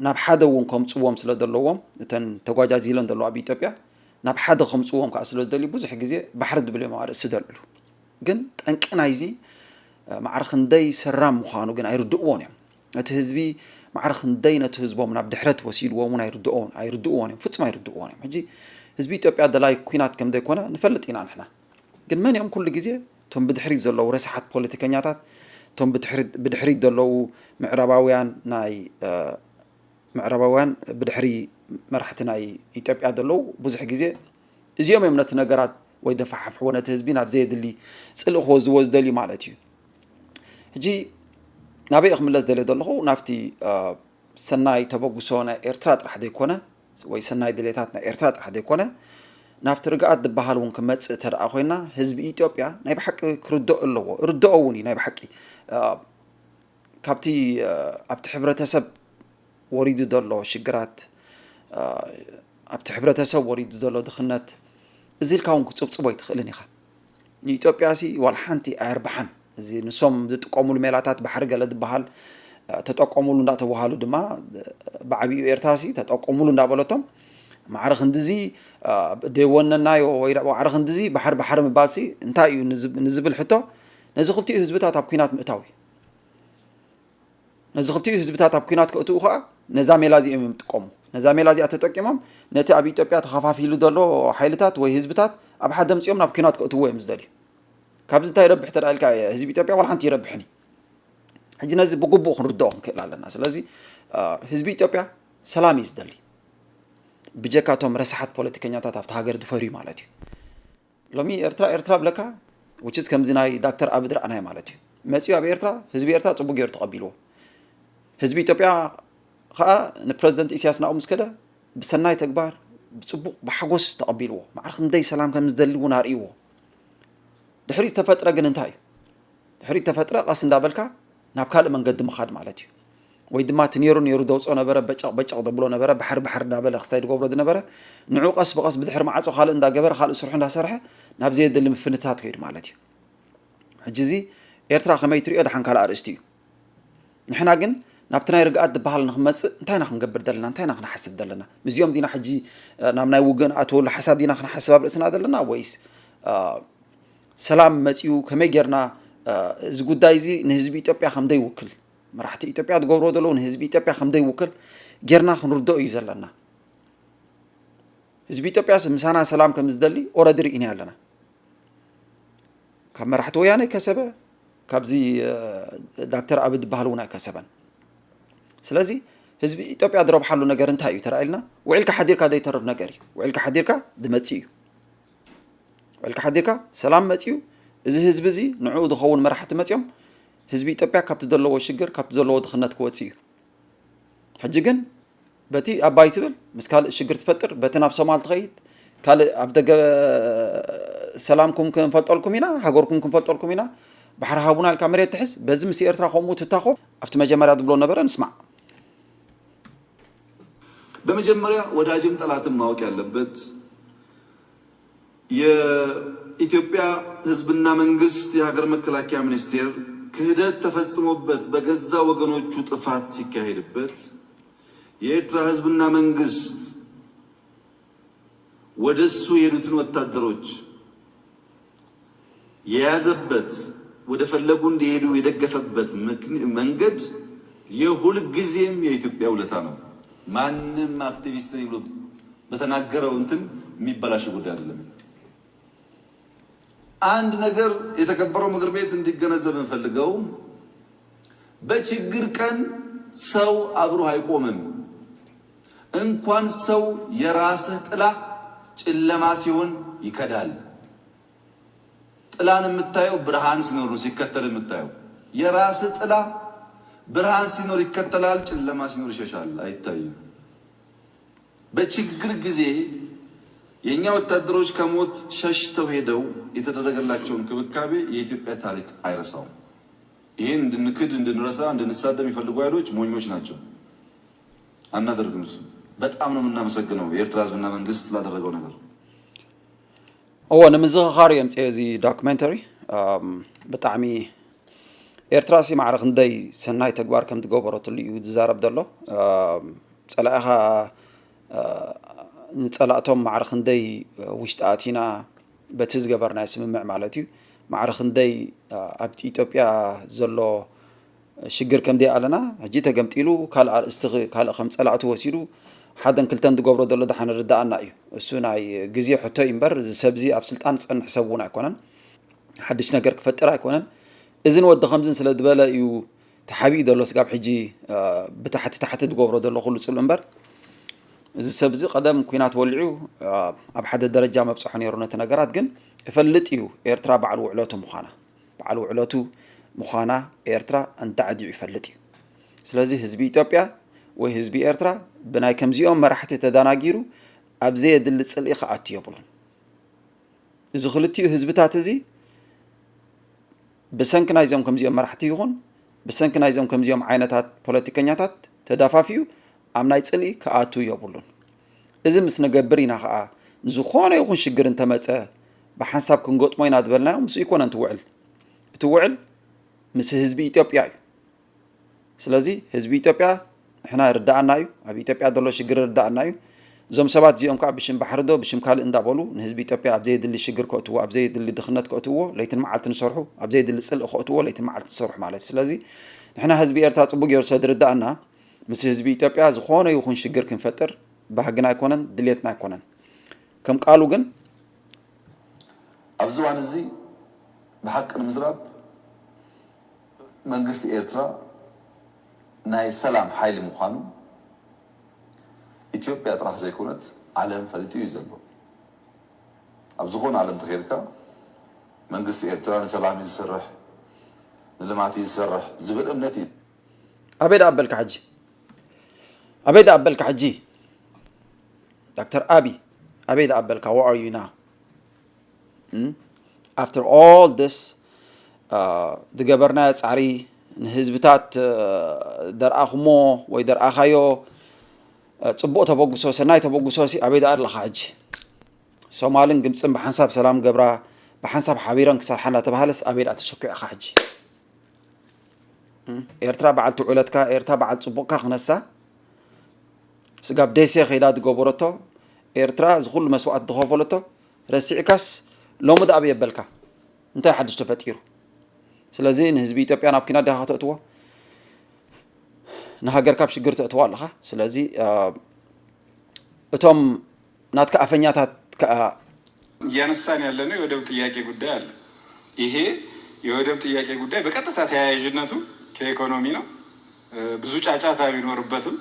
ናብ ሓደ እውን ከምፅዎም ስለ ዘለዎም እተን ተጓጃዚለን ዘለዋ ኣብ ኢትዮጵያ ናብ ሓደ ከምፅዎም ከዓ ስለ ዝደልዩ ብዙሕ ግዜ ባሕሪ ዝብል እዮም ኣርእሲ ዘልዕሉ። ግን ጠንቂ ናይዚ ማዕረ ክንደይ ሰራም ምዃኑ ግን ኣይርድእዎን እዮም። እቲ ህዝቢ ማዕረ ክንደይ ነቲ ህዝቦም ናብ ድሕረት ወሲድዎም እውን ኣይርድእዎን ኣይርድእዎን እዮም፣ ፍጹም ኣይርድእዎን እዮም። ሕጂ ህዝቢ ኢትዮጵያ ደላይ ኲናት ከም ዘይኮነ ንፈልጥ ኢና ንሕና። ግን መን እዮም ኩሉ ግዜ እቶም ብድሕሪት ዘለዉ ረሳሓት ፖለቲከኛታት፣ እቶም ብድሕሪት ዘለዉ ምዕራባውያን ናይ ምዕራባውያን ብድሕሪ መራሕቲ ናይ ኢትዮጵያ ዘለዉ ብዙሕ ግዜ እዚኦም እዮም ነቲ ነገራት ወይ ዘፈሓፍሕዎ ነቲ ህዝቢ ናብ ዘየድሊ ፅልኢ ክወስድዎ ዝደልዩ ማለት እዩ። ሕጂ ናበይ ክምለስ ደልየ ዘለኹ ናብቲ ሰናይ ተበግሶ ናይ ኤርትራ ጥራሕ ዘይኮነ ወይ ሰናይ ድሌታት ናይ ኤርትራ ጥራሕ ዘይኮነ ናብቲ ርግኣት ዝበሃል እውን ክመፅእ ተደኣ ኮይና ህዝቢ ኢትዮጵያ ናይ ብሓቂ ክርድኦ ኣለዎ። ርድኦ እውን እዩ ናይ ብሓቂ ካብቲ ኣብቲ ሕብረተሰብ ወሪዱ ዘሎ ሽግራት ኣብቲ ሕብረተሰብ ወሪዱ ዘሎ ድኽነት እዚ ኢልካ እውን ክፅብፅቦ ኣይትኽእልን ኢኻ። ንኢትዮጵያ ሲ ዋላ ሓንቲ ኣየርብሓን። እዚ ንሶም ዝጥቀሙሉ ሜላታት ባሕሪ ገለ ዝበሃል ተጠቀሙሉ እንዳተባሃሉ ድማ ብዓብዩ ኤርትራ ሲ ተጠቀሙሉ እንዳበለቶም ማዕረ ክንድዚ ደይወነናዮ ወይ ማዕረ ክንድዚ ባሕሪ ባሕሪ ምባል ሲ እንታይ እዩ ንዝብል ሕቶ ነዚ ክልቲኡ ህዝብታት ኣብ ኲናት ምእታው እዩ። ነዚ ክልቲኡ ህዝብታት ኣብ ኲናት ከእትኡ ከዓ ነዛ ሜላ እዚኦም እዮም ዝጥቀሙ። ነዛ ሜላ እዚኣ ተጠቂሞም ነቲ ኣብ ኢትዮጵያ ተኸፋፊሉ ዘሎ ሓይልታት ወይ ህዝብታት ኣብ ሓደ ኣምፂኦም ናብ ኲናት ከእትዎ እዮም ዝደልዩ። ካብዚ እንታይ ይረብሕ ተዳ ኢልካ ህዝቢ ኢትዮጵያ ዋላ ሓንቲ ይረብሕን እዩ። ሕጂ ነዚ ብግቡእ ክንርድኦ ክንክእል ኣለና። ስለዚ ህዝቢ ኢትዮጵያ ሰላም እዩ ዝደሊ። ብጀካ እቶም ረሳሓት ፖለቲከኛታት ኣብቲ ሃገር ዝፈርዩ ማለት እዩ። ሎሚ ኤርትራ ኤርትራ ብለካ ውችስ ከምዚ ናይ ዳክተር ኣብድ ረኣናይ ማለት እዩ። መፅኡ ኣብ ኤርትራ ህዝቢ ኤርትራ ፅቡቅ ገይሩ ተቐቢልዎ። ህዝቢ ኢትዮጵያ ከዓ ንፕረዚደንት ኢሳያስ ናብኡ ምስ ከደ ብሰናይ ተግባር ብፅቡቅ ብሓጎስ ተቐቢልዎ። ማዕረ ክንደይ ሰላም ከም ዝደሊ እውን ኣርእይዎ። ድሕሪኡ ተፈጥረ ግን እንታይ እዩ? ድሕሪኡ ተፈጥረ ቀስ እንዳበልካ ናብ ካልእ መንገዲ ምኻድ ማለት እዩ። ወይ ድማ እቲ ነይሩ ነይሩ ደውፅኦ ነበረ፣ በጨቕ በጨቕ ደብሎ ነበረ፣ ባሕር ባሕር እንዳበለ ክስታይ ዝገብሮ ዝነበረ፣ ንዑ ቀስ ብቐስ ብድሕሪ ማዕፆ ካልእ እንዳገበረ፣ ካልእ ስርሑ እንዳሰርሐ ናብ ዘየድሊ ምፍንታት ከይዱ ማለት እዩ። ሕጂ እዚ ኤርትራ ከመይ ትሪኦ ደሓን ካልእ ኣርእስቲ እዩ። ንሕና ግን ናብቲ ናይ ርግኣት ዝበሃል ንክመፅእ እንታይ ኢና ክንገብር ዘለና? እንታይ ኢና ክንሓስብ ዘለና? ምስዚኦም ዲና ሕጂ ናብ ናይ ውግእ ንኣትወሉ ሓሳብ ዲና ክንሓስብ ኣብ ርእስና ዘለና? ወይስ ሰላም መፂኡ ከመይ ጌርና እዚ ጉዳይ እዚ ንህዝቢ ኢትዮጵያ ከም ዘይውክል፣ መራሕቲ ኢትዮጵያ ዝገብርዎ ዘለዉ ንህዝቢ ኢትዮጵያ ከም ዘይውክል ጌርና ክንርድኦ እዩ ዘለና። ህዝቢ ኢትዮጵያስ ምሳና ሰላም ከም ዝደሊ ኦረዲ ርኢና ኣለና። ካብ መራሕቲ ወያነ ኣይከሰበ፣ ካብዚ ዳክተር ኣቢ ዝበሃል እውን ኣይከሰበን። ስለዚ ህዝቢ ኢትዮጵያ ዝረብሓሉ ነገር እንታይ እዩ ተራኢልና? ውዒልካ ሓዲርካ ዘይተርፍ ነገር እዩ። ውዒልካ ሓዲርካ ዝመፅእ እዩ። ውዒልካ ሓዲርካ ሰላም መፅዩ፣ እዚ ህዝቢ እዚ ንዕኡ ዝኸውን መራሕቲ መፅዮም ህዝቢ ኢትዮጵያ ካብቲ ዘለዎ ሽግር፣ ካብቲ ዘለዎ ድኽነት ክወፅእ እዩ። ሕጂ ግን በቲ ኣባይ ትብል ምስ ካልእ ሽግር ትፈጥር፣ በቲ ናብ ሶማል ትኸይድ፣ ካልእ ኣብ ደገ ሰላምኩም ክንፈልጠልኩም ኢና፣ ሃገርኩም ክንፈልጠልኩም ኢና፣ ባሕሪ ሃቡና ኢልካ መሬት ትሕዝ፣ በዚ ምስ ኤርትራ ከምኡ ትታኾ፣ ኣብቲ መጀመርያ ዝብሎ ነበረ ንስማዕ። በመጀመሪያ ወዳጅም ጠላትም ማወቅ ያለበት የኢትዮጵያ ህዝብና መንግስት የሀገር መከላከያ ሚኒስቴር ክህደት ተፈጽሞበት በገዛ ወገኖቹ ጥፋት ሲካሄድበት የኤርትራ ህዝብና መንግስት ወደሱ የሄዱትን ወታደሮች የያዘበት ወደ ፈለጉ እንዲሄዱ የደገፈበት መንገድ የሁል ጊዜም የኢትዮጵያ ውለታ ነው። ማንም አክቲቪስት ነኝ ብሎ በተናገረው እንትን የሚበላሽ ጉዳይ አይደለም። አንድ ነገር የተከበረው ምክር ቤት እንዲገነዘብ እንፈልገው በችግር ቀን ሰው አብሮ አይቆምም። እንኳን ሰው የራስህ ጥላ ጨለማ ሲሆን ይከዳል። ጥላን የምታየው ብርሃን ሲኖር ነው ሲከተል የምታየው። የራስህ ጥላ ብርሃን ሲኖር ይከተላል፣ ጨለማ ሲኖር ይሸሻል፣ አይታይም። በችግር ጊዜ የእኛ ወታደሮች ከሞት ሸሽተው ሄደው የተደረገላቸው እንክብካቤ የኢትዮጵያ ታሪክ አይረሳውም። ይህን እንድንክድ፣ እንድንረሳ፣ እንድንሳደብ የሚፈልጉ ኃይሎች ሞኞች ናቸው። አናደርግም። እሱ በጣም ነው የምናመሰግነው የኤርትራ ህዝብና መንግስት ስላደረገው ነገር። እወ ንምዝኽኻር እየ ምፅኤ እዚ ዶክመንተሪ። ብጣዕሚ ኤርትራ ሲ ማዕረ ክንደይ ሰናይ ተግባር ከም ዝገበረትሉ እዩ ዝዛረብ ዘሎ። ፀላኢኻ ንፀላእቶም ማዕረ ክንደይ ውሽጢ ኣቲና በቲ ዝገበርናዮ ስምምዕ ማለት እዩ ማዕረ ክንደይ ኣብ ኢትዮጵያ ዘሎ ሽግር ከም ደይ ኣለና ሕጂ ተገምጢሉ ካልእ ኣርእስቲ ካልእ ከም ፀላእቱ ወሲዱ ሓደን ክልተን ዝገብሮ ዘሎ ደሓን ርዳኣና እዩ። እሱ ናይ ግዜ ሕቶ እዩ እምበር እዚ ሰብ እዚ ኣብ ስልጣን ዝፀንሕ ሰብ እውን ኣይኮነን። ሓድሽ ነገር ክፈጥር ኣይኮነን። እዝን ወዲ ከምዝን ስለ ዝበለ እዩ ተሓቢኡ ዘሎ ስጋብ ሕጂ ብታሕቲ ታሕቲ ዝገብሮ ዘሎ ኩሉ ፅሉእ እምበር እዚ ሰብ እዚ ቀደም ኩናት ወሊዑ ኣብ ሓደ ደረጃ መብፅሖ ነይሩ ነቲ ነገራት ግን እፈልጥ እዩ ኤርትራ በዓል ውዕለቱ ምዃና በዓል ውዕለቱ ምዃና ኤርትራ ኣንዳዕዲዑ ይፈልጥ እዩ። ስለዚ ህዝቢ ኢትዮጵያ ወይ ህዝቢ ኤርትራ ብናይ ከምዚኦም መራሕቲ ተዳናጊሩ ኣብ ዘየድሊ ጽልኢ ክኣቱ የብሉን። እዚ ክልቲኡ ህዝብታት እዚ ብሰንኪ ናይዞም ከምዚኦም መራሕቲ ይኹን ብሰንኪ ናይዞም ከምዚኦም ዓይነታት ፖለቲከኛታት ተዳፋፊኡ ኣብ ናይ ጽልኢ ክኣቱ የብሉን። እዚ ምስ ንገብር ኢና ኸኣ ንዝኾነ ይኹን ሽግር እንተመጸ ብሓንሳብ ክንገጥሞ ኢና ዝበልናዮ ምስኡ ኣይኮነን እቲ ውዕል። እቲ ውዕል ምስ ህዝቢ ኢትዮጵያ እዩ። ስለዚ ህዝቢ ኢትዮጵያ ንሕና ይርድኣና እዩ፣ ኣብ ኢትዮጵያ ዘሎ ሽግር ይርድኣና እዩ። እዞም ሰባት እዚኦም ከዓ ብሽም ባሕሪ ዶ ብሽም ካልእ እንዳበሉ ንህዝቢ ኢትዮጵያ ኣብ ዘየድሊ ሽግር ከእትዎ፣ ኣብ ዘየድሊ ድኽነት ከእትዎ፣ ለይትን መዓልትን ዝሰርሑ፣ ኣብ ዘየድሊ ፅልኢ ከእትዎ ለይትን መዓልትን ዝሰርሑ ማለት እዩ። ስለዚ ንሕና ህዝቢ ኤርትራ ፅቡቅ ገይሩ ስለ ዝርድኣና ምስ ህዝቢ ኢትዮጵያ ዝኾነ ይኹን ሽግር ክንፈጥር ባህግና ኣይኮነን፣ ድሌትና ኣይኮነን። ከም ቃሉ ግን ኣብዚ እዋን እዚ ብሓቂ ንምዝራብ መንግስቲ ኤርትራ ናይ ሰላም ሓይሊ ምዃኑ ኢትዮጵያ ጥራሕ ዘይኮነት ዓለም ፈሊጡ እዩ ዘሎ። ኣብ ዝኾነ ዓለም ተኸይድካ መንግስቲ ኤርትራ ንሰላም እዩ ዝሰርሕ፣ ንልማት እዩ ዝሰርሕ ዝብል እምነት እዩ። ኣበይ ደኣ ኣበልካ ሕጂ? ኣበይ ደኣ ኣበልካ ሕጂ? ዶክተር ኣቢ ኣበይ ደኣ ኣበልካ? Where are you now? After all this ዝገበርናዮ ጻዕሪ ንህዝብታት ደርኣኹሞ ወይ ደርኣኻዮ ጽቡቕ ተበግሶ፣ ሰናይ ተበግሶ ሲ ኣበይ ደኣ ኣለኻ ሕጂ? ሶማልን ግብጽን ብሓንሳብ ሰላም ገብራ፣ ብሓንሳብ ሓቢረን ክሰርሓ እናተባሃለስ ኣበይ ደኣ ተሸኪዕኻ ሕጂ? ኤርትራ በዓል ትውዕለትካ፣ ኤርትራ በዓል ጽቡቕካ ክነሳ፣ ስጋብ ደሴ ከይዳ ዝገበረቶ፣ ኤርትራ እዚ ኩሉ መስዋእት ዝኸፈለቶ ረሲዕካስ፣ ሎሚ ደኣ ኣበይ ኣበልካ? እንታይ ሓድሽ ተፈጢሩ? ስለዚ ንህዝቢ ኢትዮጵያ ናብ ኲናት ዲኻ ከተእትዎ? ንሃገር ካብ ሽግር ተእትዋ ኣለኻ። ስለዚ እቶም ናትካ ኣፈኛታት ከኣ እያነሳን ያለነው የወደብ ጥያቄ ጉዳይ አለ። ይሄ የወደብ ጥያቄ ጉዳይ በቀጥታ ተያያዥነቱ ከኢኮኖሚ ነው። ብዙ ጫጫታ ቢኖርበትም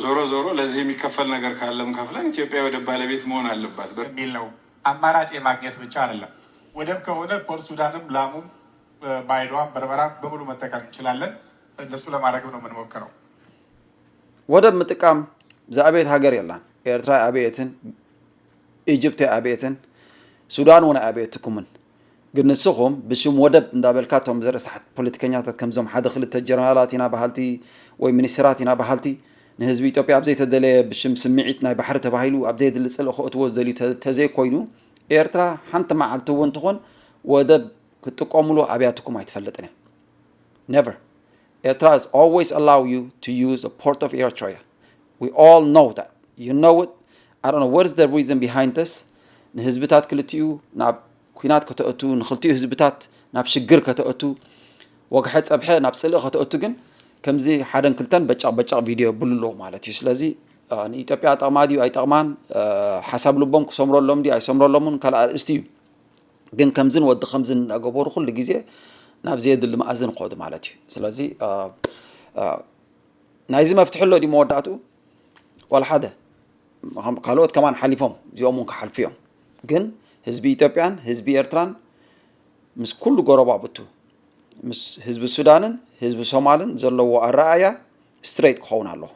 ዞሮ ዞሮ ለዚህ የሚከፈል ነገር ካለም ከፍለን ኢትዮጵያ የወደብ ባለቤት መሆን አለባት። የሚል ነው። አማራጭ የማግኘት ብቻ አይደለም። ወደብ ከሆነ ፖርት ሱዳንም ላሙም ባይዶዋም በርበራም በሙሉ መጠቀም እንችላለን። እንደሱ ለማድረግም ነው የምንሞክረው። ወደብ ምጥቃም ዝኣበየት ሃገር የላን። ኤርትራ ኣይኣበየትን፣ ኢጅፕት ኣይኣበየትን፣ ሱዳን እውን ኣይኣበየትኩምን። ግን ንስኹም ብሽም ወደብ እንዳበልካ እቶም ረሳሓት ፖለቲከኛታት ከምዞም ሓደ ክልተ ጀነራላት ኢና በሃልቲ ወይ ሚኒስትራት ኢና በሃልቲ ንህዝቢ ኢትዮጵያ ኣብ ዘይተደለየ ብሽም ስምዒት ናይ ባሕሪ ተባሂሉ ኣብ ዘየድሊ ጽልኢ ከእትዎ ዝደልዩ ተዘይኮይኑ ኤርትራ ሓንቲ መዓልቲ እውን ትኹን ወደብ ክትጥቀምሉ ኣብያትኩም ኣይትፈልጥን እያ። Never. Eritrea is always allow you to use a port of Eritrea. We all know that. You know it. I don't know what is the reason behind this. ንህዝብታት ክልቲኡ ናብ ኩናት ከተእቱ፣ ንክልቲኡ ህዝብታት ናብ ሽግር ከተእቱ፣ ወግሐ ጸብሐ ናብ ጽልኢ ከተእቱ ግን ከምዚ ሓደን ክልተን በጫቕ በጫቕ ቪድዮ የብሉ ኣለዉ ማለት እዩ። ስለዚ ንኢትዮጵያ ጠቕማ ድዩ ኣይጠቕማን፣ ሓሳብ ልቦም ክሰምረሎም ድዩ ኣይሰምረሎምን ካልእ ኣርእስቲ እዩ። ግን ከምዝን ወዲ ከምዝን እናገበሩ ኩሉ ግዜ ናብ ዘየድሊ መኣዝን ክኸዱ ማለት እዩ። ስለዚ ናይዚ መፍትሒ ኣሎ ድዩ መወዳእትኡ? ዋላ ሓደ። ካልኦት ከማን ሓሊፎም እዚኦም እውን ክሓልፉ እዮም። ግን ህዝቢ ኢትዮጵያን ህዝቢ ኤርትራን ምስ ኩሉ ጎረባብቱ ምስ ህዝቢ ሱዳንን ህዝቢ ሶማልን ዘለዎ ኣረኣእያ ስትሬት ክኸውን ኣለዎ።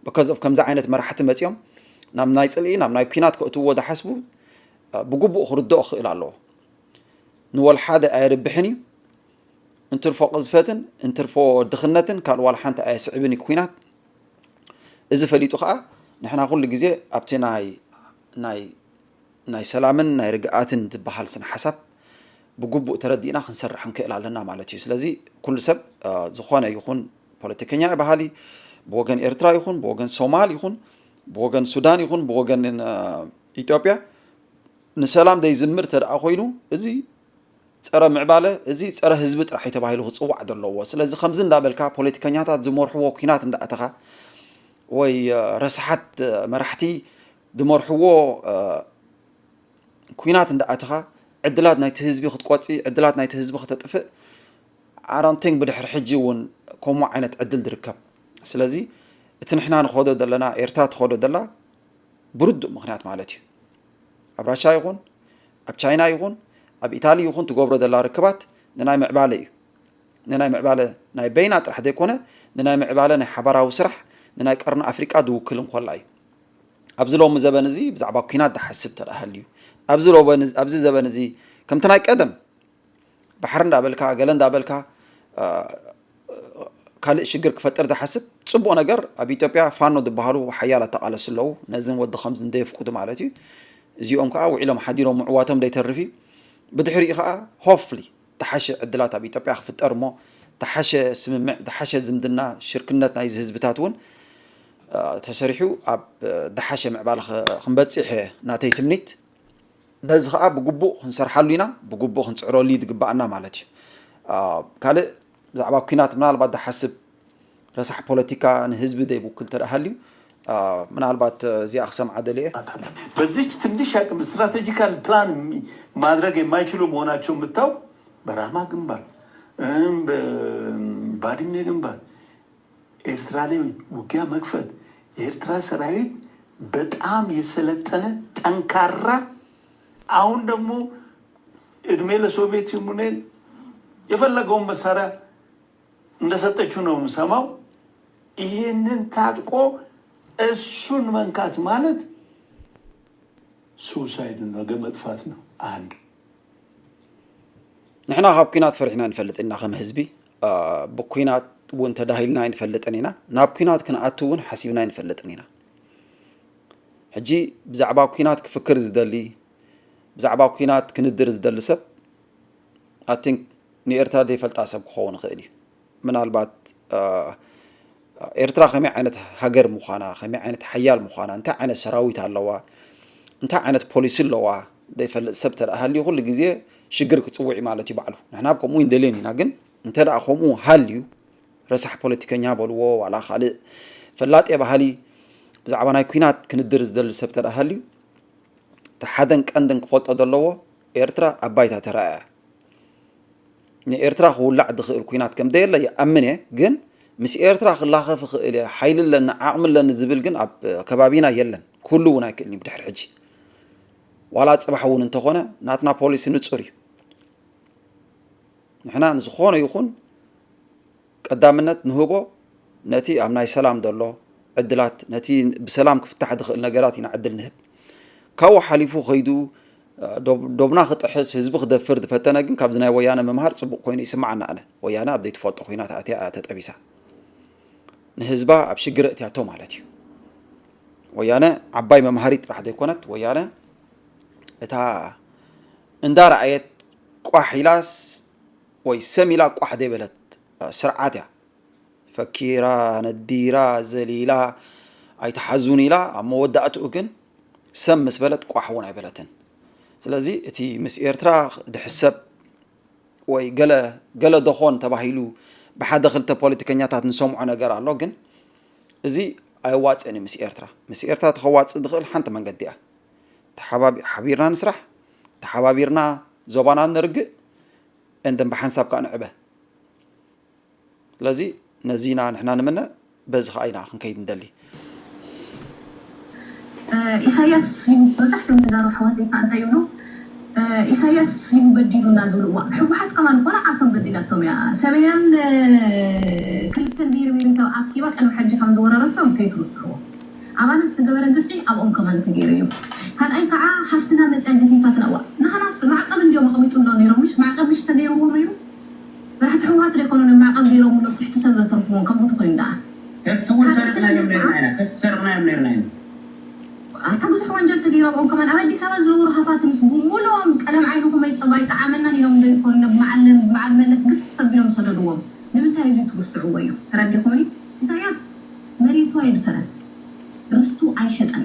Because of ከምዚ ዓይነት መራሕቲ መፂኦም ናብ ናይ ፅልኢ ናብ ናይ ኲናት ከእትውዎ ዝሓስቡ ብግቡእ ክርድኦ ክኽእል ኣለዎ። ንወልሓደ ኣየርብሕን እዩ። እንትርፎ ቅዝፈትን እንትርፎ ድኽነትን ካልእ ዋላ ሓንቲ ኣየስዕብን እዩ ኲናት። እዚ ፈሊጡ ከዓ ንሕና ኩሉ ግዜ ኣብቲ ናይ ናይ ናይ ሰላምን ናይ ርግኣትን ዝበሃል ስነ ሓሳብ ብግቡእ ተረዲእና ክንሰርሕ ክንክእል ኣለና ማለት እዩ። ስለዚ ኩሉ ሰብ ዝኾነ ይኹን ፖለቲከኛ በሃሊ ብወገን ኤርትራ ይኹን ብወገን ሶማል ይኹን ብወገን ሱዳን ይኹን ብወገን ኢትዮጵያ ንሰላም ዘይዝምር ተደኣ ኮይኑ እዚ ፀረ ምዕባለ እዚ ፀረ ህዝቢ ጥራሕ እዩ ተባሂሉ ክፅዋዕ ዘለዎ። ስለዚ ከምዚ እንዳበልካ ፖለቲከኛታት ዝመርሕዎ ኲናት እንዳኣተኻ ወይ ረስሓት መራሕቲ ዝመርሕዎ ኲናት እንዳኣተኻ ዕድላት ናይቲ ህዝቢ ክትቆፂ ዕድላት ናይቲ ህዝቢ ከተጥፍእ ኣራንቲንግ ብድሕሪ ሕጂ እውን ከምኡ ዓይነት ዕድል ዝርከብ። ስለዚ እቲ ንሕና ንኸዶ ዘለና ኤርትራ ትኸዶ ዘላ ብርዱእ ምኽንያት ማለት እዩ። ኣብ ራሻ ይኹን ኣብ ቻይና ይኹን ኣብ ኢታሊ ይኹን ትገብሮ ዘላ ርክባት ንናይ ምዕባለ እዩ። ንናይ ምዕባለ ናይ በይና ጥራሕ ዘይኮነ ንናይ ምዕባለ ናይ ሓባራዊ ስራሕ ንናይ ቀርኒ ኣፍሪቃ ዝውክል እንኮላ እዩ። ኣብዚ ሎሚ ዘበን እዚ ብዛዕባ ኲናት ዝሓስብ ተደኣ ሃልዩ ኣብዚ ዘበን እዚ ከምቲ ናይ ቀደም ባሕሪ እንዳበልካ ገለ እንዳበልካ ካልእ ሽግር ክፈጥር ዝሓስብ ፅቡቕ ነገር ኣብ ኢትዮጵያ ፋኖ ዝበሃሉ ሓያላት ተቓለስቲ ኣለዉ። ነዝን ወዲ ከምዚ እንደየፍቅዱ ማለት እዩ። እዚኦም ከዓ ውዒሎም ሓዲሮም ምዕዋቶም ዘይተርፍ እዩ። ብድሕሪኡ ከዓ ሆፍሊ ተሓሸ ዕድላት ኣብ ኢትዮጵያ ክፍጠር እሞ ተሓሸ ስምምዕ ተሓሸ ዝምድና ሽርክነት ናይዚ ህዝብታት እውን ተሰሪሑ ኣብ ደሓሸ ምዕባለ ክንበፅሕ ናተይ ትምኒት። ነዚ ከዓ ብግቡእ ክንሰርሓሉ ኢና፣ ብግቡእ ክንፅዕረሉ እዩ ዝግባኣና ማለት እዩ። ካልእ ብዛዕባ ኲናት ምናልባት ዝሓስብ ረሳሕ ፖለቲካ ንህዝቢ ዘይውክል ተደኣ ሃልዩ ምናልባት እዚኣ ክሰምዓ ደልየ። በዚች ትንሽ አቅም ስትራቴጂካል ፕላን ማድረግ የማይችሉ መሆናቸው የምታው በራማ ግንባር፣ ባድሜ ግንባር ኤርትራ ላይ ውጊያ መክፈት የኤርትራ ሰራዊት በጣም የሰለጠነ ጠንካራ አሁን ደግሞ እድሜ ለሶቪየት ዩኒየን የፈለገውን መሳሪያ እንደሰጠችው ነው የምሰማው። ይህንን ታጥቆ እሱን መንካት ማለት ሱሳይድ ነገ መጥፋት ነው። አንድ ንሕና ካብ ኲናት ፈሪሕና ንፈልጥ ኢና ከም ህዝቢ። ብኩናት እውን ተዳሂልና ኣይንፈልጥን ኢና። ናብ ኩናት ክንኣቱ እውን ሓሲብና ኣይንፈልጥን ኢና። ሕጂ ብዛዕባ ኩናት ክፍክር ዝደሊ፣ ብዛዕባ ኩናት ክንድር ዝደሊ ሰብ ኣቲንክ ንኤርትራ ዘይፈልጣ ሰብ ክኸውን ይኽእል እዩ። ምናልባት ኤርትራ ከመይ ዓይነት ሃገር ምዃና፣ ከመይ ዓይነት ሓያል ምዃና፣ እንታይ ዓይነት ሰራዊት ኣለዋ፣ እንታይ ዓይነት ፖሊሲ ኣለዋ ዘይፈልጥ ሰብ ተደኣ ሃልዩ ኩሉ ግዜ ሽግር ክጽውዕ እዩ ማለት እዩ ባዕሉ። ንሕና ኣብ ከምኡ ይንደልዮን ኢና። ግን እንተ ደኣ ከምኡ ሃልዩ ረሳሕ ፖለቲከኛ በልዎ ዋላ ካልእ ፈላጤ ባህሊ ብዛዕባ ናይ ኩናት ክንድር ዝደሊ ሰብ ተደኣ ሃልዩ፣ እቲ ሓደን ቀንድን ክፈልጦ ዘለዎ ኤርትራ ኣብ ባይታ ተራእያ። ንኤርትራ ክውላዕ ዝኽእል ኩናት ከም ደየለ ይኣምን እየ። ግን ምስ ኤርትራ ክላኸፍ እኽእል እየ፣ ሓይሊ ኣለኒ፣ ዓቕሚ ኣለኒ ዝብል ግን ኣብ ከባቢና የለን። ክህሉ እውን ኣይክእልን እዩ ብድሕሪ ሕጂ። ዋላ ጽባሕ እውን እንተኾነ ናትና ፖሊሲ ንጹር እዩ። ንሕና ንዝኾነ ይኹን ቀዳምነት ንህቦ ነቲ ኣብ ናይ ሰላም ዘሎ ዕድላት፣ ነቲ ብሰላም ክፍታሕ ዝኽእል ነገራት ኢና ዕድል ንህብ። ካብኡ ሓሊፉ ከይዱ ዶብ- ዶብና ክጥሕስ፣ ህዝቢ ክደፍር ዝፈተነ ግን ካብዚ ናይ ወያነ ምምሃር ጽቡቕ ኮይኑ ይስምዓና። ኣነ ወያነ ኣብ ዘይትፈልጦ ኮይና ተኣትያ እያ ተጠቢሳ። ንህዝባ ኣብ ሽግር እትያቶ ማለት እዩ። ወያነ ዓባይ መምሃሪት ጥራሕ ዘይኮነት፣ ወያነ እታ እንዳ ረኣየት ቋሕ ኢላስ ወይ ሰም ኢላ ቋሕ ዘይበለት ስርዓት እያ። ፈኪራ፣ ነዲራ፣ ዘሊላ፣ ኣይትሓዙን ኢላ ኣብ መወዳእትኡ ግን ሰም ምስ በለት ቋሕ እውን ኣይበለትን። ስለዚ እቲ ምስ ኤርትራ ድሕሰብ ወይ ገለ ገለ ደኾን ተባሂሉ ብሓደ ክልተ ፖለቲከኛታት ንሰምዖ ነገር ኣሎ። ግን እዚ ኣየዋፅእን እዩ። ምስ ኤርትራ ምስ ኤርትራ ተኸዋፅእ ዝኽእል ሓንቲ መንገዲ እያ። ተሓባቢ- ሓቢርና ንስራሕ፣ ተሓባቢርና ዞባና ንርግእ፣ እንደን ብሓንሳብ ከዓ ንዕበ። ስለዚ ነዚ ኢና ንሕና ንምነ፣ በዚ ከዓ ኢና ክንከይድ ንደሊ። ኢሳያስ እዩ። መብዛሕትኦም ተጋሩ ኣሕዋተይ ከዓ እንታይ ይብሉ? ኢሳያስ እዩ በዲሉና ዝብሉ። እዋ፣ ህወሓት ከማን እኮ ንዓቶም በዲላቶም እያ። ሰበያን ክልተን ብሄር ብሄረሰብ ኣኪባ ቅድሚ ሕጂ ከም ዝወረረቶም ከይትርስዕዎ። ኣባና ዝተገበረ ግፍዒ ኣብኦም ከማን ተገይሩ እዩ። ካልኣይ ከዓ ሃፍትና መፅያ ገፊፋትና። እዋ፣ ንሃናስ ማዕቀብ እንዲዮም ኣቐሚጡሎም ነይሮም፣ ምሽ ማዕቀብ ምሽ ተገይርዎም ነይሩ። መራሕቲ ህወሓት ዶ ኣይኮኑን ማዕቀብ ገይሮምሎም ትሕቲ ሰብ ዘተርፍዎም? ከምኡ ተኮይኑ ደኣ ከፍቲ እውን ሰሪቕናዮም ነርና ኢና። ከፍቲ ሰሪቕናዮም ነርና ኢና። ኣታ ብዙሕ ወንጀል ተገይሮም ከማን ኣብ ኣዲስ ኣበባ ዝነበሩ ሃፋትምስ ብምሉኦም ቀለም ዓይንኹም ኣይፀባ ኣይጠዓመናን ኢሎም ዶ ይኮኑ? ነብ መዓል መዓል መለስ ግፍፍ ኣቢሎም ዝሰደድዎም ንምንታይ እዚ ትርስዕዎ እዮም? ተረዲኹምኒ? ኢሳያስ መሬቱ ኣይድፈረን፣ ርስቱ ኣይሸጠን።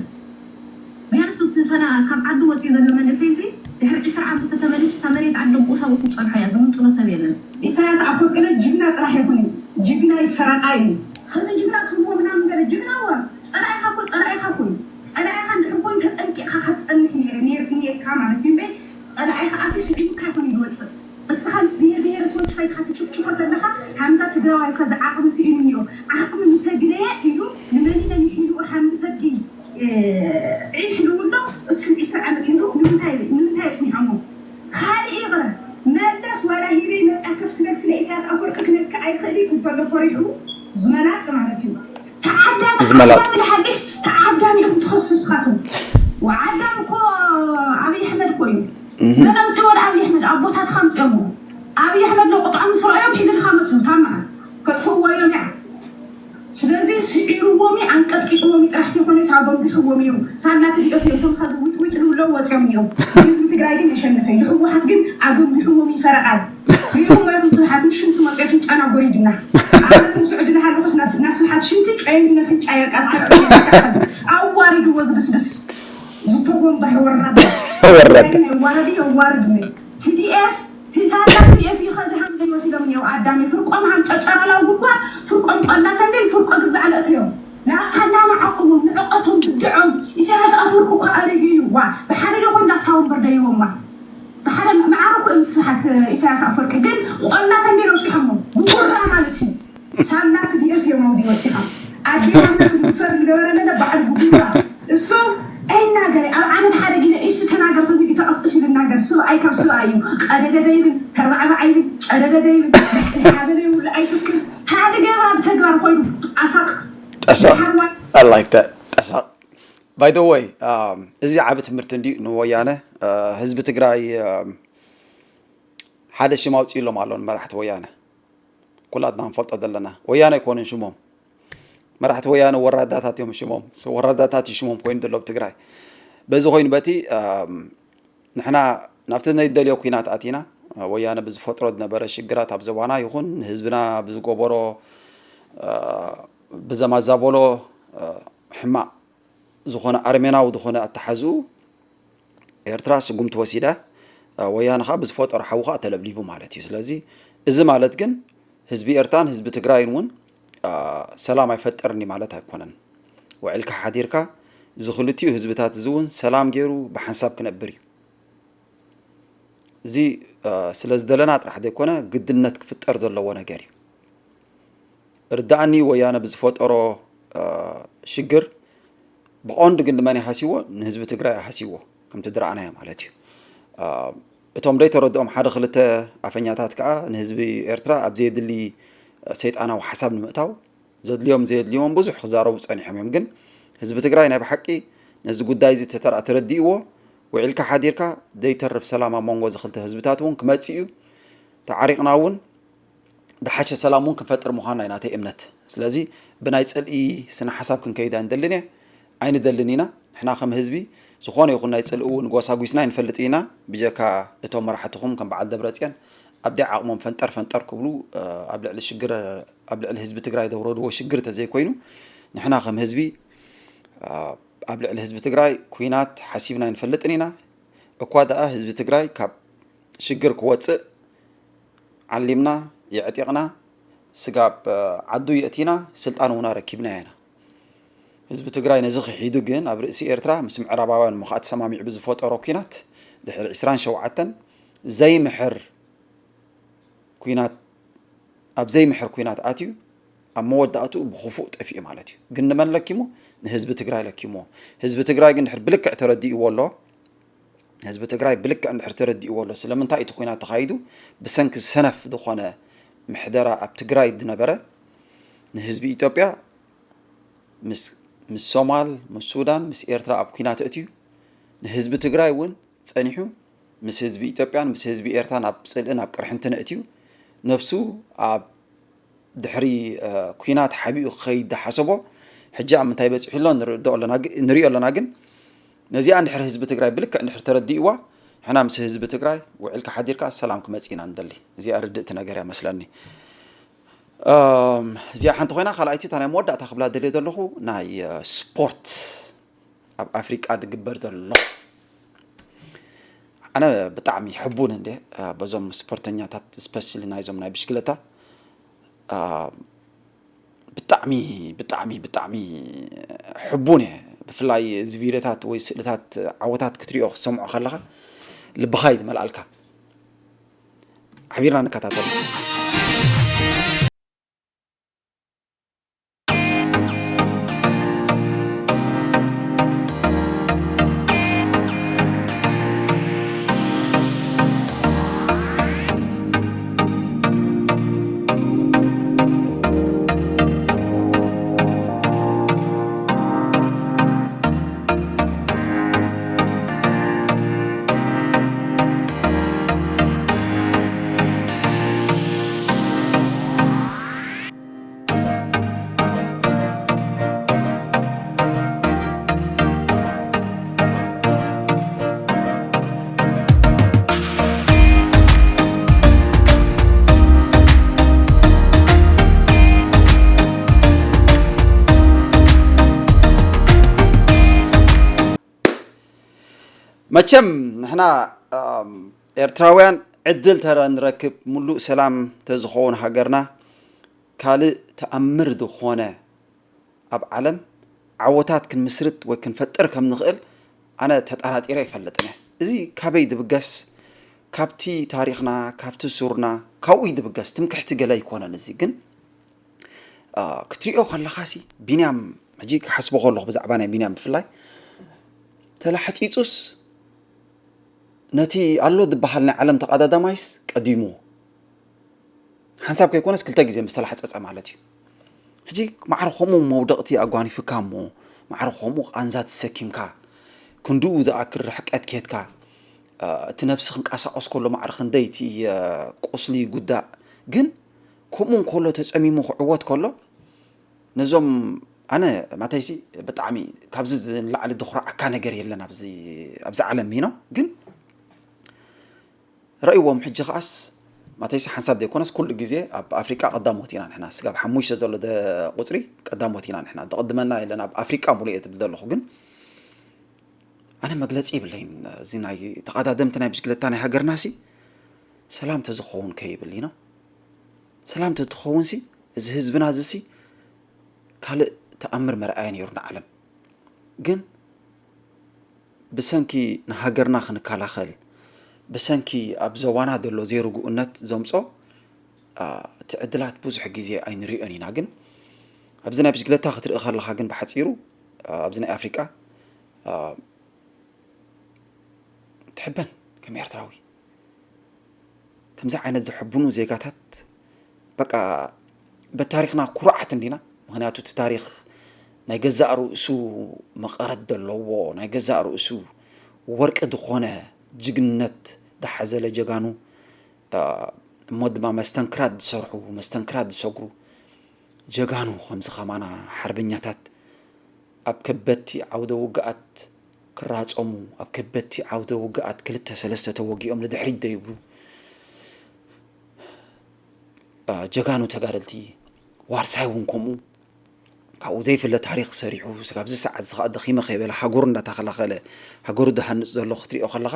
ቢያንስ እቲ ፈና ካብ ዓዲ ወፂኡ ዘሎ መንእሰይ ሲ ድሕሪ ዕስራ ዓመት ተተመሊሱ እታ መሬት ዓዲ ደቁ ሳቡ ክትፀንሖ እያ። ዝምንጥሎ ሰብ የለን። ኢሳያስ ኣፈወርቂ ለ ጅግና ጥራሕ ይኹን እዩ። ጅግና እዩ፣ ፈረቓ እዩ። ከዚ ጅግና ትብልዎ ምናምን ገለ ጅግና እዋ ፀላኢኻ እኮ ፀላኢኻ እኮ እዩ። ፀላኢኻ እንድሕር ኮይኑ ተጠንቂቕካ ክትፀንሕ ነይረ ነይር- ነይርካ ማለት እዩ እምበይ ፀላኢኻ ኣትዩ ስዒቡካ ይኹን እዩ ዝወፅእ። እስኻ ምስ ብሄር ብሄረሰቦች ፋይትኻ ትጭፍጭፎ ተለኻ፣ ሃምዛ ትግራዋይ ከዚ ዓቕሚ ስኢኑ እኒኦ፣ ዓቕሚ ምስ ኣግለየ ኢሉ ንመን ኢለ ንሕልኡ ሓምዚ ፈዲ ዒሕ ልውሎ እሱ ዒስራ ዓመት ሂቡ ንምንታይ ንምንታይ ኣጽኒሖሞ? ካልእ ይቕረ፣ መለስ ዋላ ሂበይ መጽኣ ከፍ ትበል ስለ ኢሳያስ ኣፈወርቂ ክነክእ ኣይኽእል እዩ ክብል ተሎ ፈሪሑ ዝመላጥ ማለት እዩ። ተዓዳሚ ዝመላጥ። ዓዳሚ ንሓድሽ ተዓዳሚ ኢኹም ትኸሱ ንስኻትኩም። ወዓዳሚ እኮ ኣብይ ኣሕመድ እኮ እዩ። መን ኣምፅእዎ ንኣብይ ኣሕመድ? ኣቦታትካ ኣምፅኦምዎ። ኣብይ ኣሕመድ ዶ ቁጥዖም ምስ ረኣዮም ሒዙልካ መፅኡ። ታማ ከጥፍእዎ እዮም እያ። ስለዚ ስዒርዎም እዩ፣ ኣንቀጥቂጥዎም እዩ ጥራሕ ተይኮነስ ኣጎንቢሕዎም እዩ። ሳላ ትዲኦፍ እዮም እቶም ኸዚ ዊጥ ዊጥ ዝብለው ወፅኦም እዮም። ህዝቢ ትግራይ ግን የሸንፈ እዩ። ህወሓት ግን ኣጎንቢሕዎም እዩ ፈረቓይ። ገይሮም ባይኹም ስብሓት ንሽም ትመፅኦ ፍንጫና ጎሪድና። ኣነ ስም ስዑዲ እናሃለኹስ ናብ ናብ ስብሓት ሽንቲ ቀይኒ ነፍንጫ የቃል ኣዋሪድዎ ዝብስብስ ዝተጎንባሕ ወራዳ። ወራዳ። ትግራይ ግን የዋረድ የዋርድ ነ ቲዲኤፍ ሲሳላ ቲዲኤፍ እዩ ኸዚ ሃምዘ ይወሲዶም እኒው ኣዳሚ ፍርቆም ሃም ጨጨራላው ጉድጓድ ፍርቆም ቆላ ተንቤን ፍርቆ ግዛዕ ለእትዮም ናብታና ንዓቕሞም ንዕቐቶም ብድዖም ኢሳያስ ኣፈወርቂ እኳ ኣረጊ እዩ ዋ ብሓደ ዶ ኮን ዳፍታ ወንበር ደይዎም ዋ ብሓደ መዓረ እኮ እዮም ስሓት ኢሳያስ ኣፈወርቂ ግን ቆላ ተንቤን ኣውፂሖሞ ብጉራ ማለት እዩ ሳላ ቲዲኤፍ እዮም ኣብዚ ወፂኻ ኣዴና ትድፈር ዝገበረ ለለ በዓል ጉራ እሱ ኣይናገር ኣብ ዓመት ሓደ ግዜ እሱ ተናገር ተብሉ ተቐስቅስ ይብል ናገር ስብኣይ ካብ ስብኣይ እዩ ቀደደደ ይብል ተርባዕባዕ ይብል ጨደደደ ይብል ድሕሪ ሓዘነ ይብሉ ኣይፍክር ሓደ ገብራ ብተግባር ኮይኑ ኣሳቅ ጠሰቕ ሓርዋ I like that ጠሰቕ by the way um, እዚ ዓቢ ትምህርቲ እንዲ ንወያነ uh, ህዝቢ ትግራይ um, ሓደ ሽም ኣውፅእሎም ኣሎ ንመራሕቲ ወያነ ኩላትና ንፈልጦ ዘለና። ወያነ ኣይኮኑን ሽሞም። መራሕቲ ወያነ ወራዳታት እዮም ሽሞም። ስ-፣ ወራዳታት እዩ ሽሞም ኮይኑ ዘሎ ኣብ ትግራይ። በዚ ኮይኑ በቲ፣ ኣም፣ ንሕና ናብቲ ነይደልዮ ኲናት ኣቲና፣ ወያነ ብዝፈጥሮ ዝነበረ ሽግራት ኣብ ዞባና ይኹን ንህዝብና ብዝገበሮ፣ እ፣ ብዘማዛበሎ፣ እ፣ ሕማቕ ዝኾነ ኣረሜናዊ ዝኾነ ኣተሓዝኡ ኤርትራ ስጉምቲ ወሲዳ፣ እ፣ ወያነ ኸኣ ብዝፈጠሮ ሓዊ ኸኣ ተለብሊቡ ማለት እዩ። ስለዚ እዚ ማለት ግን ህዝቢ ኤርትራን ህዝቢ ትግራይን እውን፣ እ፣ ሰላም ኣይፈጥርን እዩ ማለት ኣይኮነን። ውዒልካ ሓዲርካ እዚ ክልቲኡ ህዝብታት እዚ እውን ሰላም ገይሩ ብሓንሳብ ክነብር እዩ። እዚ፣ እ፣ ስለ ዝደለና ጥራሕ ዘይኮነ ግድነት ክፍጠር ዘለዎ ነገር እዩ። ርዳእኒ ወያነ ብዝፈጠሮ፣ እ፣ ሽግር ብቐንዱ ግን ንመን ይሃስይዎ? ንህዝቢ ትግራይ ይሃስይዎ፣ ከምቲ ዝረኣናዮ ማለት እዩ። እ፣ እቶም ዘይተረድኦም ሓደ ክልተ ኣፈኛታት ከዓ ንህዝቢ ኤርትራ ኣብ ዘየድሊ ሰይጣናዊ ሓሳብ ንምእታው ዘድልዮም ዘየድልዮም ብዙሕ ክዛረቡ ጸኒሖም እዮም። ግን ህዝቢ ትግራይ ናይ ብሓቂ ነዚ ጉዳይ እዚ ተተራ-፣ ተረዲእዎ፣ ውዒልካ ሓዲርካ ዘይተርፍ ሰላም ኣብ መንጎ እዚ ክልተ ህዝብታት እውን ክመጽእ እዩ። ተዓሪቕና እውን ዝሓሸ ሰላም እውን ክንፈጥር ምዃንና እዩ ናተይ እምነት። ስለዚ ብናይ ጽልኢ ስነ ሓሳብ ክንከይድ ኣይንደልን እየ፣ ኣይንደልን ኢና። ንሕና ከም ህዝቢ ዝኾነ ይኹን ናይ ጽልኢ እውን ጎሳጒስና ኣይንፈልጥ ኢና። ብጀካ እቶም መራሕትኹም ከም በዓል ደብረጽዮን ኣብደይ ዓቕሞም ፈንጠር ፈንጠር ክብሉ፣ እ፣ ኣብ ልዕሊ ሽግር፣ ኣብ ልዕሊ ህዝቢ ትግራይ ዘውረድዎ ሽግር እንተዘይኮይኑ፣ ንሕና ከም ህዝቢ፣ እ፣ ኣብ ልዕሊ ህዝቢ ትግራይ ኲናት ሓሲብና ኣይንፈልጥን ኢና። እኳ ደኣ ህዝቢ ትግራይ ካብ ሽግር ክወጽእ ዓሊምና፣ የዕጢቕና፣ ስጋብ ዓዱ የእቲና፣ ስልጣን እውን ኣረኪብናዮ ኢና። ህዝቢ ትግራይ ነዚ ክሒዱ ግን ኣብ ርእሲ ኤርትራ ምስ ምዕራባውያን እሞ ኸኣ ተሰማሚዑ ብዝፈጠሮ ኲናት ድሕሪ ዕስራን ሸውዓተን ዘይምሕር ኲናት፣ ኣብ ዘይምሕር ኲናት ኣትዩ ኣብ መወዳእትኡ ብኽፉእ ጠፊኡ ማለት እዩ። ግን ንመን ለኪሙ? ንህዝቢ ትግራይ ለኪምዎ። ህዝቢ ትግራይ ግን ድሕሪ ብልክዕ ተረዲእዎ ኣሎ። ህዝቢ ትግራይ ብልክዕ እንድሕር ተረዲእዎ ኣሎ፣ ስለምንታይ እቲ ኲናት ተኻይዱ? ብሰንኪ ሰነፍ ዝኾነ ምሕደራ ኣብ ትግራይ ዝነበረ ንህዝቢ ኢትዮጵያ ምስ፣ ምስ ሶማል፣ ምስ ሱዳን፣ ምስ ኤርትራ ኣብ ኲናት እትዩ። ንህዝቢ ትግራይ እውን ጸኒሑ ምስ ህዝቢ ኢትዮጵያን ምስ ህዝቢ ኤርትራን ኣብ ጽልእን ኣብ ቅርሕንትን እትዩ። ነብሱ ኣብ ድሕሪ፣ እ፣ ኲናት ሓቢኡ ክኸይድ ዝሓሰቦ፣ ሕጂ ኣብ ምንታይ በጺሑ ኣሎ ንርድኦ ኣለና ግ-፣ ንሪኦ ኣለና። ግን ነዚኣ እንድሕር ህዝቢ ትግራይ ብልክዕ እንድሕር ተረዲእዋ፣ ንሕና ምስ ህዝቢ ትግራይ ውዒልካ ሓዲርካ ሰላም ክመጽእ ኢና ንደሊ። እዚኣ ርድእቲ ነገር እያ መስለኒ። እም፣ እዚኣ ሓንቲ ኮይና፣ ካልኣይቲ እታ ናይ መወዳእታ ክብላ ደልየ ዘለኹ ናይ፣ እ፣ ስፖርት ኣብ ኣፍሪቃ ዝግበር ዘሎ። ኣነ ብጣዕሚ ሕቡን እንደ፣ እ፣ በዞም ስፖርተኛታት፣ ስፔሻሊ ናይዞም ናይ ብሽክለታ፣ እ፣ ብጣዕሚ፣ ብጣዕሚ፣ ብጣዕሚ ሕቡን እየ። ብፍላይ እዚ ቪድዮታት ወይ ስእልታት ዓወታት ክትሪኦ ክትሰምዖ ከለኻ ልብኻ እዩ ዝመልኣልካ። ሓቢርና ንከታተሎ። መቸም ንሕና፣ ኣም፣ ኤርትራውያን ዕድል ተረ ንረክብ፣ ሙሉእ ሰላም ተዝኸውን ሃገርና፣ ካልእ ተኣምር ዝኾነ ኣብ ዓለም ዓወታት ክንምስርት ወይ ክንፈጥር ከም ንኽእል ኣነ ተጠራጢረ ኣይፈልጥን እየ። እዚ ካበይ ድብገስ? ካብቲ ታሪኽና፣ ካብቲ ሱርና፣ ካብኡ እዩ ድብገስ። ትምክሕቲ ገለ ኣይኮነን። እዚ ግን፣ አ፣ ክትሪኦ ከለኻሲ፣ ቢንያም፣ ሕጂ ክሓስቦ ከለኹ ብዛዕባ ናይ ቢንያም ብፍላይ፣ ተላሕጺጹስ ነቲ ኣሎ ዝበሃል ናይ ዓለም ተቐዳዳማይስ ቀዲምዎ። ሓንሳብ ከይኮነስ ክልተ ግዜ ምስ ተላሕጸጸ ማለት እዩ። ሕጂ ማዕረ ከምኡ መውደቕቲ ኣጓኒፍካ እሞ፣ ማዕረ ከምኡ ቃንዛ ተሰኪምካ፣ ክንድኡ ዝኣክል ርሕቀት ኬድካ፣ እ፣ እቲ ነብሲ ክንቀሳቐስ ከሎ ማዕረ ክንደይ እቲ፣ እ፣ ቁስሊ ይጉዳእ። ግን ከምኡ እንከሎ ተጸሚሙ ክዕወት ከሎ ነዞም ኣነ ማተይሲ ብጣዕሚ ካብዚ ንላዕሊ ድኹርዓካ ነገር የለን ኣብዚ ኣብዚ ዓለም ሚኖ ግን ረእይዎም ሕጂ ከኣስ ማተይሲ ሓንሳብ ዘይኮነስ ኩሉ ግዜ ኣብ ኣፍሪቃ ቀዳሞት ኢና ንሕና ስጋብ ሓሙሽተ ዘሎ ደ- ቁፅሪ ቀዳሞት ኢና ንሕና ደቐድመና የለን ኣብ ኣፍሪቃ ሙሉ እየ ትብል ዘለኹ ግን ኣነ መግለፂ ይብለይን እዚ ናይ ተቐዳደምቲ ናይ ብሽክለታ ናይ ሃገርና ሲ ሰላም ተዝኸውን ከይብል ኢና ሰላም ተትኸውን ሲ እዚ ህዝብና እዚ ሲ ካልእ ተኣምር መርኣየ ነይሩ ንዓለም ግን ብሰንኪ ንሃገርና ክንከላኸል ብሰንኪ ኣብ ዘዋና ዘሎ ዘይርጉእነት ዘምፆ እቲ ዕድላት ብዙሕ ግዜ ኣይንሪኦን ኢና ግን ኣብዚ ናይ ብሽግለታ ክትርኢ ከለካ ግን ብሓፂሩ ኣብዚ ናይ ኣፍሪቃ ትሕበን ከም ኤርትራዊ ከምዚ ዓይነት ዝሕብኑ ዜጋታት በቃ በታሪክና ኩሩዓት እንዲና ምክንያቱ እቲ ታሪክ ናይ ገዛእ ርእሱ መቐረት ዘለዎ ናይ ገዛእ ርእሱ ወርቂ ዝኾነ ጅግንነት ዝሓዘለ ጀጋኑ እሞ ድማ መስተንክራት ዝሰርሑ መስተንክራት ዝሰግሩ ጀጋኑ ከምዚ ከማና ሓርበኛታት ኣብ ከበድቲ ዓውደ ውግኣት ክራፀሙ ኣብ ከበድቲ ዓውደ ውግኣት ክልተ ሰለስተ ተወጊኦም ንድሕሪት ዘይብሉ ጀጋኑ ተጋደልቲ ዋርሳይ እውን ከምኡ ካብኡ ዘይፍለ ታሪክ ሰሪሑ ካብዚ ሰዓት እዚ ከዓ ደኺመ ከይበለ ሃገሩ እንዳተኸላኸለ ሃገሩ ዝሃንፅ ዘሎ ክትሪኦ ከለካ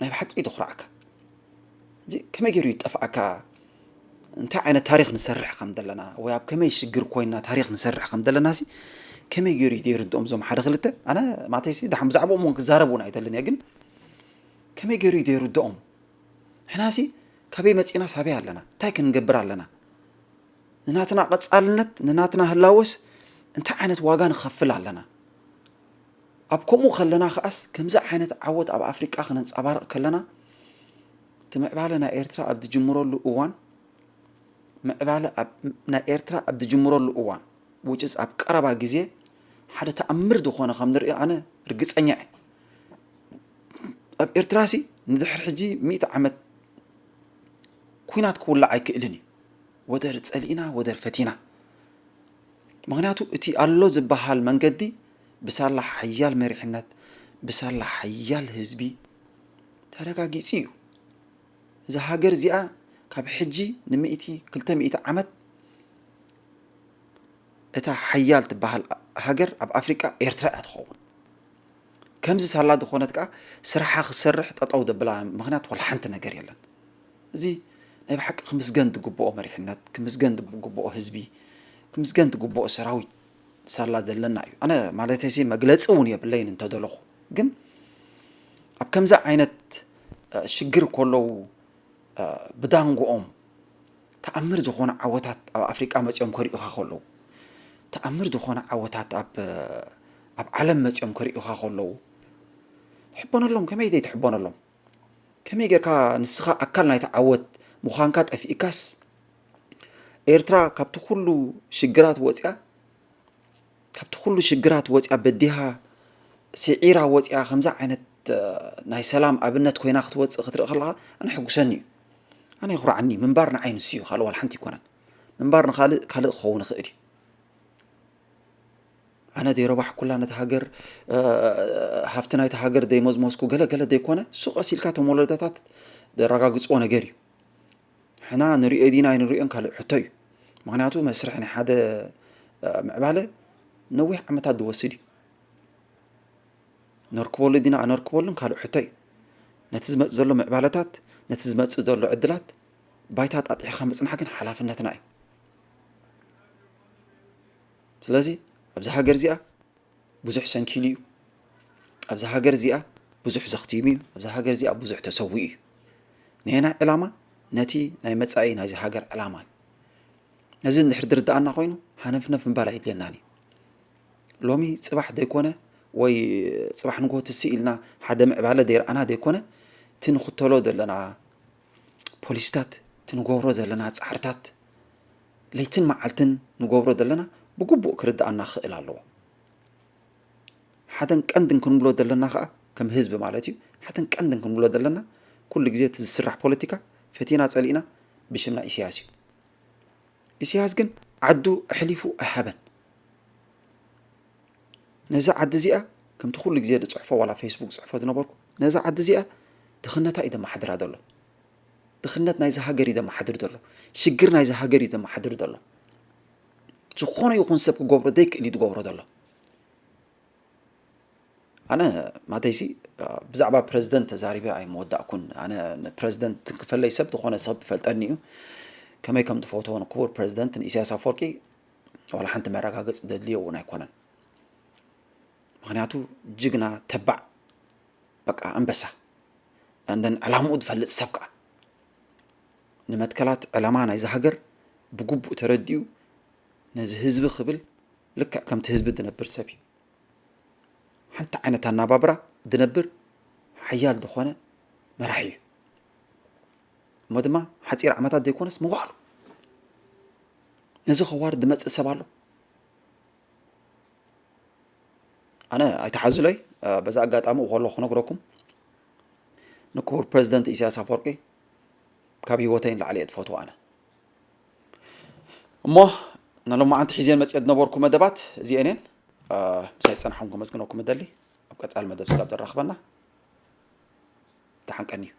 ናይ ብሓቂ ተኹርዓካ እዚ ከመይ ገይሩ ይጠፍኣካ እንታይ ዓይነት ታሪክ ንሰርሕ ከም ዘለና ወይ ኣብ ከመይ ሽግር ኮይና ታሪክ ንሰርሕ ከም ዘለና ሲ ከመይ ገይሩ ይርድኦም እዞም ሓደ ክልተ ኣነ ማተይሲ ድሓን ብዛዕባኦም እውን ክዛረብ እውን ኣይደልን እየ ግን ከመይ ገይሩ ይርድኦም ንሕናሲ ካበይ መፂና ሳበይ ኣለና እንታይ ክንገብር ኣለና ንናትና ቀፃልነት ንናትና ህላወስ እንታይ ዓይነት ዋጋ ንኸፍል ኣለና ኣብ ከምኡ ከለና ከኣስ ከምዚ ዓይነት ዓወት ኣብ ኣፍሪቃ ክነንፀባርቕ ከለና እቲ ምዕባለ ናይ ኤርትራ ኣብ ዝጅምረሉ እዋን ምዕባለ ናይ ኤርትራ ኣብ ዝጅምረሉ እዋን ውጭስ ኣብ ቀረባ ግዜ ሓደ ተኣምር ዝኾነ ከም ንሪኦ ኣነ ርግፀኛ እየ ኣብ ኤርትራ ሲ ንድሕር ሕጂ ሚእቲ ዓመት ኩናት ክውላዕ ኣይክእልን እዩ ወደር ጸሊእና ወደር ፈቲና ምኽንያቱ እቲ ኣሎ ዝበሃል መንገዲ ብሳላ ሓያል መሪሕነት ብሳላ ሓያል ህዝቢ ተረጋጊጹ እዩ እዛ ሃገር እዚኣ ካብ ሕጂ ንምእቲ ክልተ ሚእቲ ዓመት እታ ሓያል ትበሃል ሃገር ኣብ ኣፍሪቃ ኤርትራ እያ ትኸውን ከምዚ ሳላ ዝኾነት ከዓ ስራሓ ክሰርሕ ጠጠው ደብላ ምኽንያት ዋላ ሓንቲ ነገር የለን እዚ ናይ ብሓቂ ክምስገን ዝግብኦ መሪሕነት ክምስገን ዝግብኦ ህዝቢ ክምስገን ዝግብኦ ሰራዊት ሳላ ዘለና እዩ ኣነ ማለተይሲ መግለፂ እውን የብለይን እንተደለኹ ግን ኣብ ከምዚ ዓይነት ሽግር ከለዉ ብዳንጎኦም ተኣምር ዝኾነ ዓወታት ኣብ ኣፍሪቃ መፂኦም ከሪኡኻ ከለዉ ተኣምር ዝኾነ ዓወታት ኣብ ኣብ ዓለም መፂኦም ከሪኡኻ ከለዉ ትሕበነሎም ከመይ ደይ ትሕበነሎም ከመይ ጌርካ ንስኻ ኣካል ናይቲ ዓወት ምዃንካ ጠፊእካስ ኤርትራ ካብቲ ኩሉ ሽግራት ወፂኣ ካብቲ ኩሉ ሽግራት ወፂኣ በዲሃ ስዒራ ወፂኣ ከምዛ ዓይነት ናይ ሰላም ኣብነት ኮይና ክትወፅእ ክትርኢ ከለካ ኣነ ሕጉሰኒ እዩ ኣነ ይኩርዓኒ ምንባር ንዓይ ንሱ እዩ ካልእ ዋላ ሓንቲ ይኮነን ምንባር ንካልእ ካልእ ክኸውን ይኽእል እዩ ኣነ ደይረባሕኩላ ነቲ ሃገር ሃፍቲ ናይቲ ሃገር ደይመዝመዝኩ ገለ ገለ ደይኮነ እሱ ቀሲልካ እቶም ወለዶታት ዘረጋግፅዎ ነገር እዩ ሕና ንሪኦ ዲና ኣይንሪኦን ካልእ ሕቶ እዩ ምክንያቱ መስርሕ ናይ ሓደ ምዕባለ ነዊሕ ዓመታት ዝወስድ እዩ ነርክበሉ ዲና ኣነርክበሉን ካልእ ሕቶ እዩ ነቲ ዝመፅ ዘሎ ምዕባለታት ነቲ ዝመፅእ ዘሎ ዕድላት ባይታ ጣጢሕኻ ምፅናሕ ግን ሓላፍነትና እዩ ስለዚ ኣብዚ ሃገር እዚኣ ብዙሕ ሰንኪሉ እዩ ኣብዚ ሃገር እዚኣ ብዙሕ ዘኽቲሙ እዩ ኣብዚ ሃገር እዚኣ ብዙሕ ተሰዊኡ እዩ ነየናይ ዕላማ ነቲ ናይ መፃኢ ናይዚ ሃገር ዕላማ እዩ ነዚ እንድሕር ዝርድኣና ኮይኑ ሃነፍነፍ ምባል ኣይድልየናን እዩ ሎሚ ፅባሕ ዘይኮነ ወይ ፅባሕ ንጎ ትስእ ኢልና ሓደ ምዕባለ ዘይረኣና ዘይኮነ እቲ ንኽተሎ ዘለና ፖሊስታት እቲ ንገብሮ ዘለና ፃዕርታት ለይትን መዓልትን ንገብሮ ዘለና ብግቡእ ክርድኣና ክኽእል ኣለዎ ሓደን ቀንድን ክንብሎ ዘለና ከዓ ከም ህዝቢ ማለት እዩ ሓደን ቀንድን ክንብሎ ዘለና ኩሉ ግዜ እቲ ዝስራሕ ፖለቲካ ፈቲና ፀሊእና ብሽም ናይ ኢሳያስ እዩ። ኢሳያስ ግን ዓዱ ኣሕሊፉ ኣይሃበን። ነዛ ዓዲ እዚኣ ከምቲ ኩሉ ግዜ ዝፅሕፎ ዋላ ፌስቡክ ዝፅሕፎ ዝነበርኩ ነዛ ዓዲ እዚኣ ድኽነታ እዩ ዘመሓድራ ዘሎ። ድኽነት ናይዚ ሃገር እዩ ዘመሓድር ዘሎ። ሽግር ናይዚ ሃገር እዩ ዘመሓድር ዘሎ። ዝኾነ ይኹን ሰብ ክገብሮ ዘይክእል እዩ ዝገብሮ ዘሎ። ኣነ ማተይሲ ብዛዕባ ፕረዚደንት ተዛሪበ ኣይመወዳእኩን። ኣነ ንፕረዚደንት ክፈለይ ሰብ ዝኾነ ሰብ ይፈልጠኒ እዩ። ከመይ ከም ዝፈትዎ ንክቡር ፕረዚደንት ንኢሳያስ ኣፈወርቂ ዋላ ሓንቲ መረጋገፂ ዘድልዮ እውን ኣይኮነን። ምክንያቱ ጅግና ተባዕ በቃ ኣንበሳ እንደን ዕላምኡ ዝፈልጥ ሰብ ከዓ ንመትከላት ዕላማ ናይዚ ሃገር ብግቡእ ተረዲኡ ነዚ ህዝቢ ክብል ልክዕ ከምቲ ህዝቢ ዝነብር ሰብ እዩ። ሓንቲ ዓይነት ኣናባብራ ዝነብር ሓያል ዝኾነ መራሒ እዩ። እሞ ድማ ሓፂር ዓመታት ዘይኮነስ መዋዕሉ ነዚ ከዋርድ ዝመፅእ ሰብ ኣሎ። ኣነ ኣይተሓዙለይ። በዛ ኣጋጣሚ ከሎ ክነግረኩም ንክቡር ፕረዚደንት ኢሳያስ ኣፈወርቂ ካብ ህይወተይ ንላዕሊ እየ ዝፈትዎ ኣነ። እሞ ንሎማዓንቲ ሒዜን መፅኤ ዝነበርኩ መደባት እዚአን እየን። ምሳይ ዝፀናሕኩም ከመስግነኩም እደሊ። ኣብ ቀፃሊ መደብ ስጋብ ዘራኽበና ተሓንቀኒ እዩ።